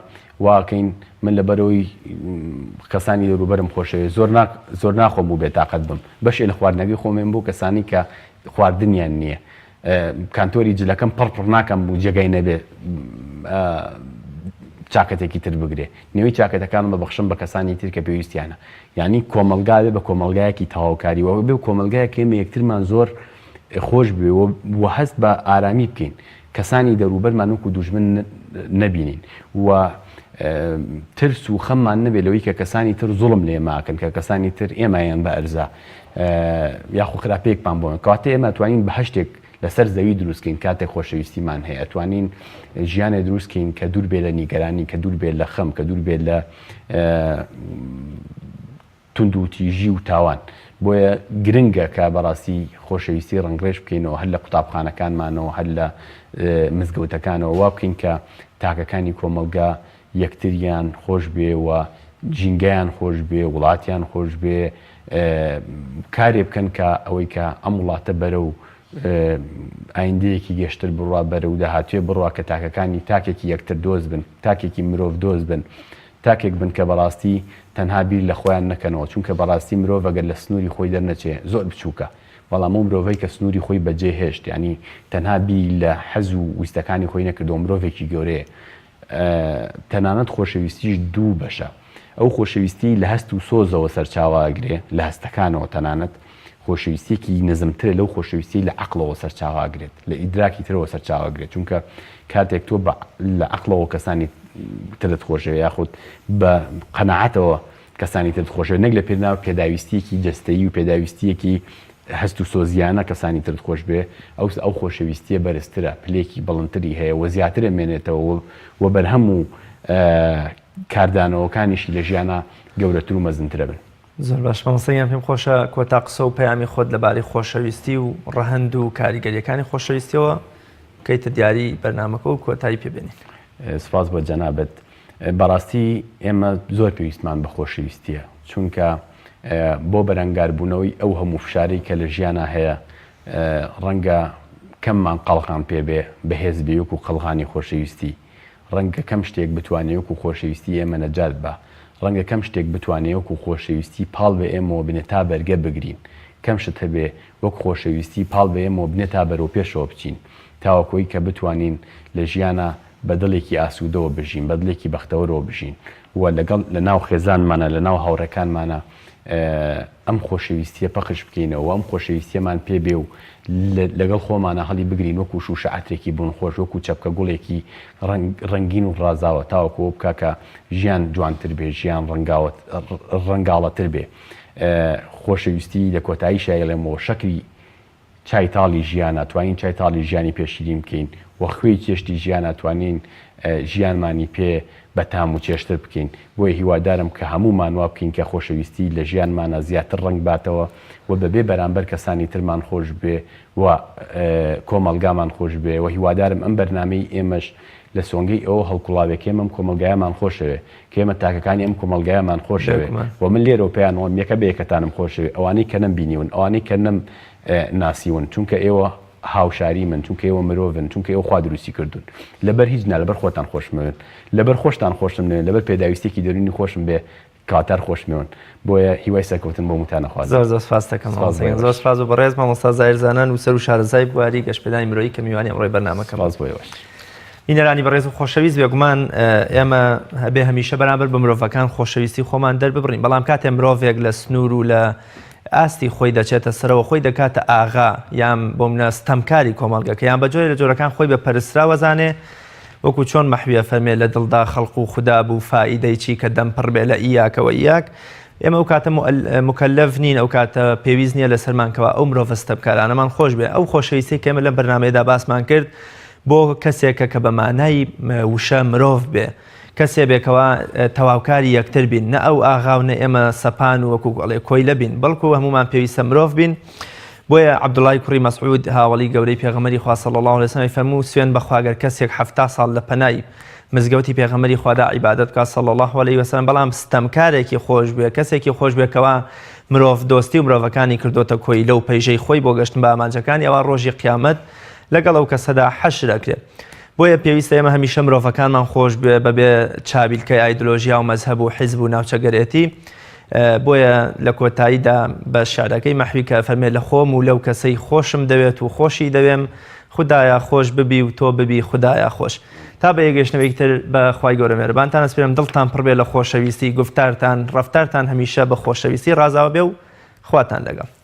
واکەین من لەبەرەوەی کەسانی دەوروبەرم خۆشەوێ زۆر زۆر ناخۆم و بێتاقەت بم بەشێ لە خواردنەکەی خۆمێن بۆ کەسانی کە خواردنیان نییە کانتۆری جلەکەم پڕ پڕ ناکەم و جێگای نەبێ چاکەتێکی تر بگرێ نێوی چاکەتەکانم بەبەخشم بە کەسانی تر کە پێویستیانە یانی کۆمەڵگا بێ بە کۆمەڵگایەکی تەواوکاری و بێ کۆمەڵگایەک ئێمە یەکترمان زۆر خۆش بوێ و هەست بە ئارامی بکەین کەسانی دەوروبەرمان وەکو دوژمن نەبینین و ترس و خەممان نەبێت لەوەی کە کەسانی تر زوڵم لێ ماکەن کە کەسانی تر ئێمەیان بە ئەرزا یاخو خراپەیەکمان بۆن کەواتە ئێمە توانین بەهشتێک لەسەر زەوی دروستکەین کاتێک خۆشەویستیمان هەیە ئەتوانین ژیانێ دروستکەین کە دوور بێ لە نیگەرانی کە دوور بێ لە خەم کە دوور بێ لە توندوتیژی و تاوان بۆیە گرنگە کە بەڕاستی خۆشەویستی ڕەنگڕێژ بکەینەوە هەر لە قوتابخانەکانمانەوە هەر لە مزگەوتەکانەوە وا بکەین کە تاکەکانی کۆمەڵگا یەکتریان خۆش بێ و ژینگەیان خۆش بێ وڵاتیان خۆش بێ کارێ بکەن کە ئەوەی کە ئەم وڵاتە بەرەو ئایندەیەکی گەشتر بڕوا بەرەو داهاتوێ بڕوا کە تاکەکانی تاکێکی یەکتر دۆست بن تاکێکی مرۆڤ دۆست بن تاکێک بن کە بەڕاستی تەنها بیر لە خۆیان نەکەنەوە چونکە بەڕاستی مرۆڤ ئەگەر لە سنووری خۆی دەرنەچێ زۆر بچووکە بەڵام ئەو مرۆڤەی کە سنووری خۆی بەجێ هێشت یانی تەنها بیری لە حەز و ویستەکانی خۆی نەکردەوە مرۆڤێکی گەورەیە تەنانەت خۆشەویستیش دوو بەشە ئەو خۆشەویستی لە هەست و سۆزەوە سەرچاوە ئەگرێ لە هەستەکانەوە تەنانەت خۆشەویستیەکی نزمترە لەو خۆشەویستی لە عەقڵەوە سەرچاوە ئەگرێت لە ئیدراکی ترەوە سەرچاوە ئەگرێت چونکە کاتێک تۆ بە لە عەقڵەوە کەسانی ترت خۆشەوێ یاخود بە قەناعەتەوە کەسانی ترت خۆشەوێت نەک لە پێناو پێداویستیەکی جەستەیی و پێداویستیەکی هەست و سۆزیانە کەسانی ترت خۆش بێ ئەو ئەو خۆشەویستیە بەرزترە پلێکی بڵندتری هەیە و زیاتر ئەمێنێتەوە و بەرهەم و کاردانەوەکانیشی لە ژیانا گەورەتر و مەزنترە بن. زۆر باش مامۆستا گیان پێم خۆشە کۆتا قسە و پەیامی خۆت لەبارەی خۆشەویستی و ڕەهەند و کاریگەریەکانی خۆشەویستیەوە بکەیتە دیاری بەرنامەکە و کۆتایی پێ بێنین. سپاس بۆ جەنابت. بەڕاستی ئێمە زۆر پێویستمان بە خۆشەویستیە چونکە بۆ بەرەنگاربوونەوەی ئەو هەموو فشارەی کە لە ژیانا هەیە ڕەنگە کەممان قەڵغان پێ بێ بەهێز بێ وەکو قەڵغانی خۆشەویستی ڕەنگە کەم شتێک بتوانێ وەکو خۆشەویستی ئێمە نەجات با ڕەنگە کەم شتێک بتوانێ وەکو خۆشەویستی پاڵ بە ئێمەوە بنێ تا بەرگە بگرین کەم شت هەبێ وەک خۆشەویستی پاڵ بە ئێمەوە بنێ تا بەرەو پێشەوە بچین تاوەکۆی کە بتوانین لە ژیانا بە دڵێکی ئاسوودەوە بژین، بە دڵێکی بەختەوەرەوە بژین و لەگەڵ لە ناو خێزانمانا، لە ناو هاوڕێکانمانا ئەم خۆشەویستییە پەخش بکەینەوە و ئەم خۆشەویستییەمان پێ بێ و لەگەڵ خۆمانا هەڵی بگرین وەکوو شووشە عەترێکی بۆنخۆش، وەکوو چەپکە گوڵێکی ڕەنگین و ڕازاوە تاوەکوو ئەوە بکا کە ژیان جوانتر بێ، ژیان ڕەنگاوەتر بێ. خۆشەویستی لە کۆتاییشا ئەیڵێمەوە شەکری چای تاڵی ژیانە توانین چای تاڵی ژیانی پێ شیرین بکەین و خوێی چێشتی ژیانە توانین ژیانمانی پێ بە تام و چێژتر بکەین بۆیە هیوادارم کە هەموومان وا بکەین کە خۆشەویستی لە ژیانمانا زیاتر ڕەنگ باتەوە و بەبێ بەرامبەر کەسانی ترمان خۆش بێ و کۆمەڵگامان خۆش بێ و هیوادارم ئەم بەرنامەی ئێمەش لە سۆنگەی ئەوە هەڵقوڵاوێ کە ئێمە ئەم کۆمەڵگایەمان خۆشەوێ کە ئێمە تاکەکانی ئەم کۆمەڵگایەمان خۆشەوێ و من لێرەوە پێیان ئەڵێم یەکە بە یەکەتانم خۆشەوێ ئەوانەی کە نەمبینیون ئەوانەی کە نەم ناسیون چونکە ئێوە هاوشاری من چونکە ئێوە مرۆڤن چونکە ئێوە خوا دروستی کردوون لەبەر هیچ نا لەبەر خۆتان خۆشمەوێن لەبەر خۆشتان خۆشم نەوێن لەبەر پێداویستێکی دەروونی خۆشم بێ کاتار خۆشمێون بۆیە هیوای سەرکەوتن بۆ موتان ئەخوازم. زۆر زۆر سپاست دەکەم سپاس مامۆستا بۆ گیان. زۆر ئێوەش. سپاس بۆ بەڕێز مامۆستا زاهیر زانا نووسەر و شارەزای بواری گەشپێدانی مرۆیی کە میوانی ئەمڕۆی بەرنامەکەم سپاس بوون. بۆ ئێوەش. بینەرانی بەڕێز و خۆشەویست بێگومان ئێمە هەبێ هەمیشە بەرامبەر بە مرۆڤەکان خۆشەویستی خۆمان دەرببڕین بەڵام کاتێ مرۆڤێک لە سنوور و لە ئاستی خۆی دەچێتە سەرەوە خۆی دەکاتە ئاغا یان بۆ منە ستەمکاری کۆمەڵگەکە یان بە جۆرێ لە جۆرەکان خۆی بە پەرستراوە زانێ وەکو چۆن مەحوی ئەفەرمێ لە دڵدا خەڵق و خودا بوو فائیدەی چی کە دەم پڕ بێ لە ئیاکە وە ئیاک ئێمە ئەو کاتە مکەلەف نین ئەو کاتە پێویست نییە لەسەرمان کەوا ئەو مرۆڤە ستەمکارانەمان خۆش بێ ئەو خۆشەویستی کە ئێمە لەم بەرنامەیەدا باسمان کرد بۆ کەسێکە کە بە مانای وشە مرۆڤ بێ کەسێ بێ کەوا تەواوکاری یەکتر بین نە ئەو ئاغا و نە ئێمە سەپان و وەکو ئەڵێ کۆیلە بین بەڵکو هەمومان پێویستە مرۆڤ بین بۆیە عەبدوڵای کوڕی مەسعود هاوەڵی گەورەی پێغەمبەری خوا صلی اللە علیه وسلم فەرموو سوێن بەخوا گەر کەسێک 70 ساڵ لە پەنای مزگەوتی پێغەمبەری خوادا عیبادەت بکات صلی اللە علیه وسلم بەڵام ستەمکارێکی خۆش بێ کەسێکی خۆش بێ کەوا مرۆڤ دۆستی و مرۆڤەکانی کردۆتە کۆیلە و پەیژەی خۆی بۆ گەشتن بە ئامانجەکانی ئەوا ڕۆژی قیامەت لەگەڵ ئەو کەسەدا حەشر ئەکرێت. بۆیە پێویستە ئێمە هەمیشە مرۆڤەکانمان خۆش بوێ بەبێ چاویلکەی ئایدلۆژیا و مەزهەب و حیزب و ناوچەگەرێتی. بۆیە لە کۆتاییدا بە شعرەکەی مەحوی کە فەرمێ لە خۆم و لەو کەسەی خۆشم دەوێت و خۆشی دەوێم خودایە خۆش ببی و تۆ ببی خودایە خۆش. تا بە یەکگەیشتنەوەیەکی تر بە خوای گەورە مێرەبانتان ئەسپێرم دڵتان پڕ بێ لە خۆشەویستی گوفتارتان ڕەفتارتان هەمیشە بە خۆشەویستی ڕازاوە بێ و خواتان لەگەڵ.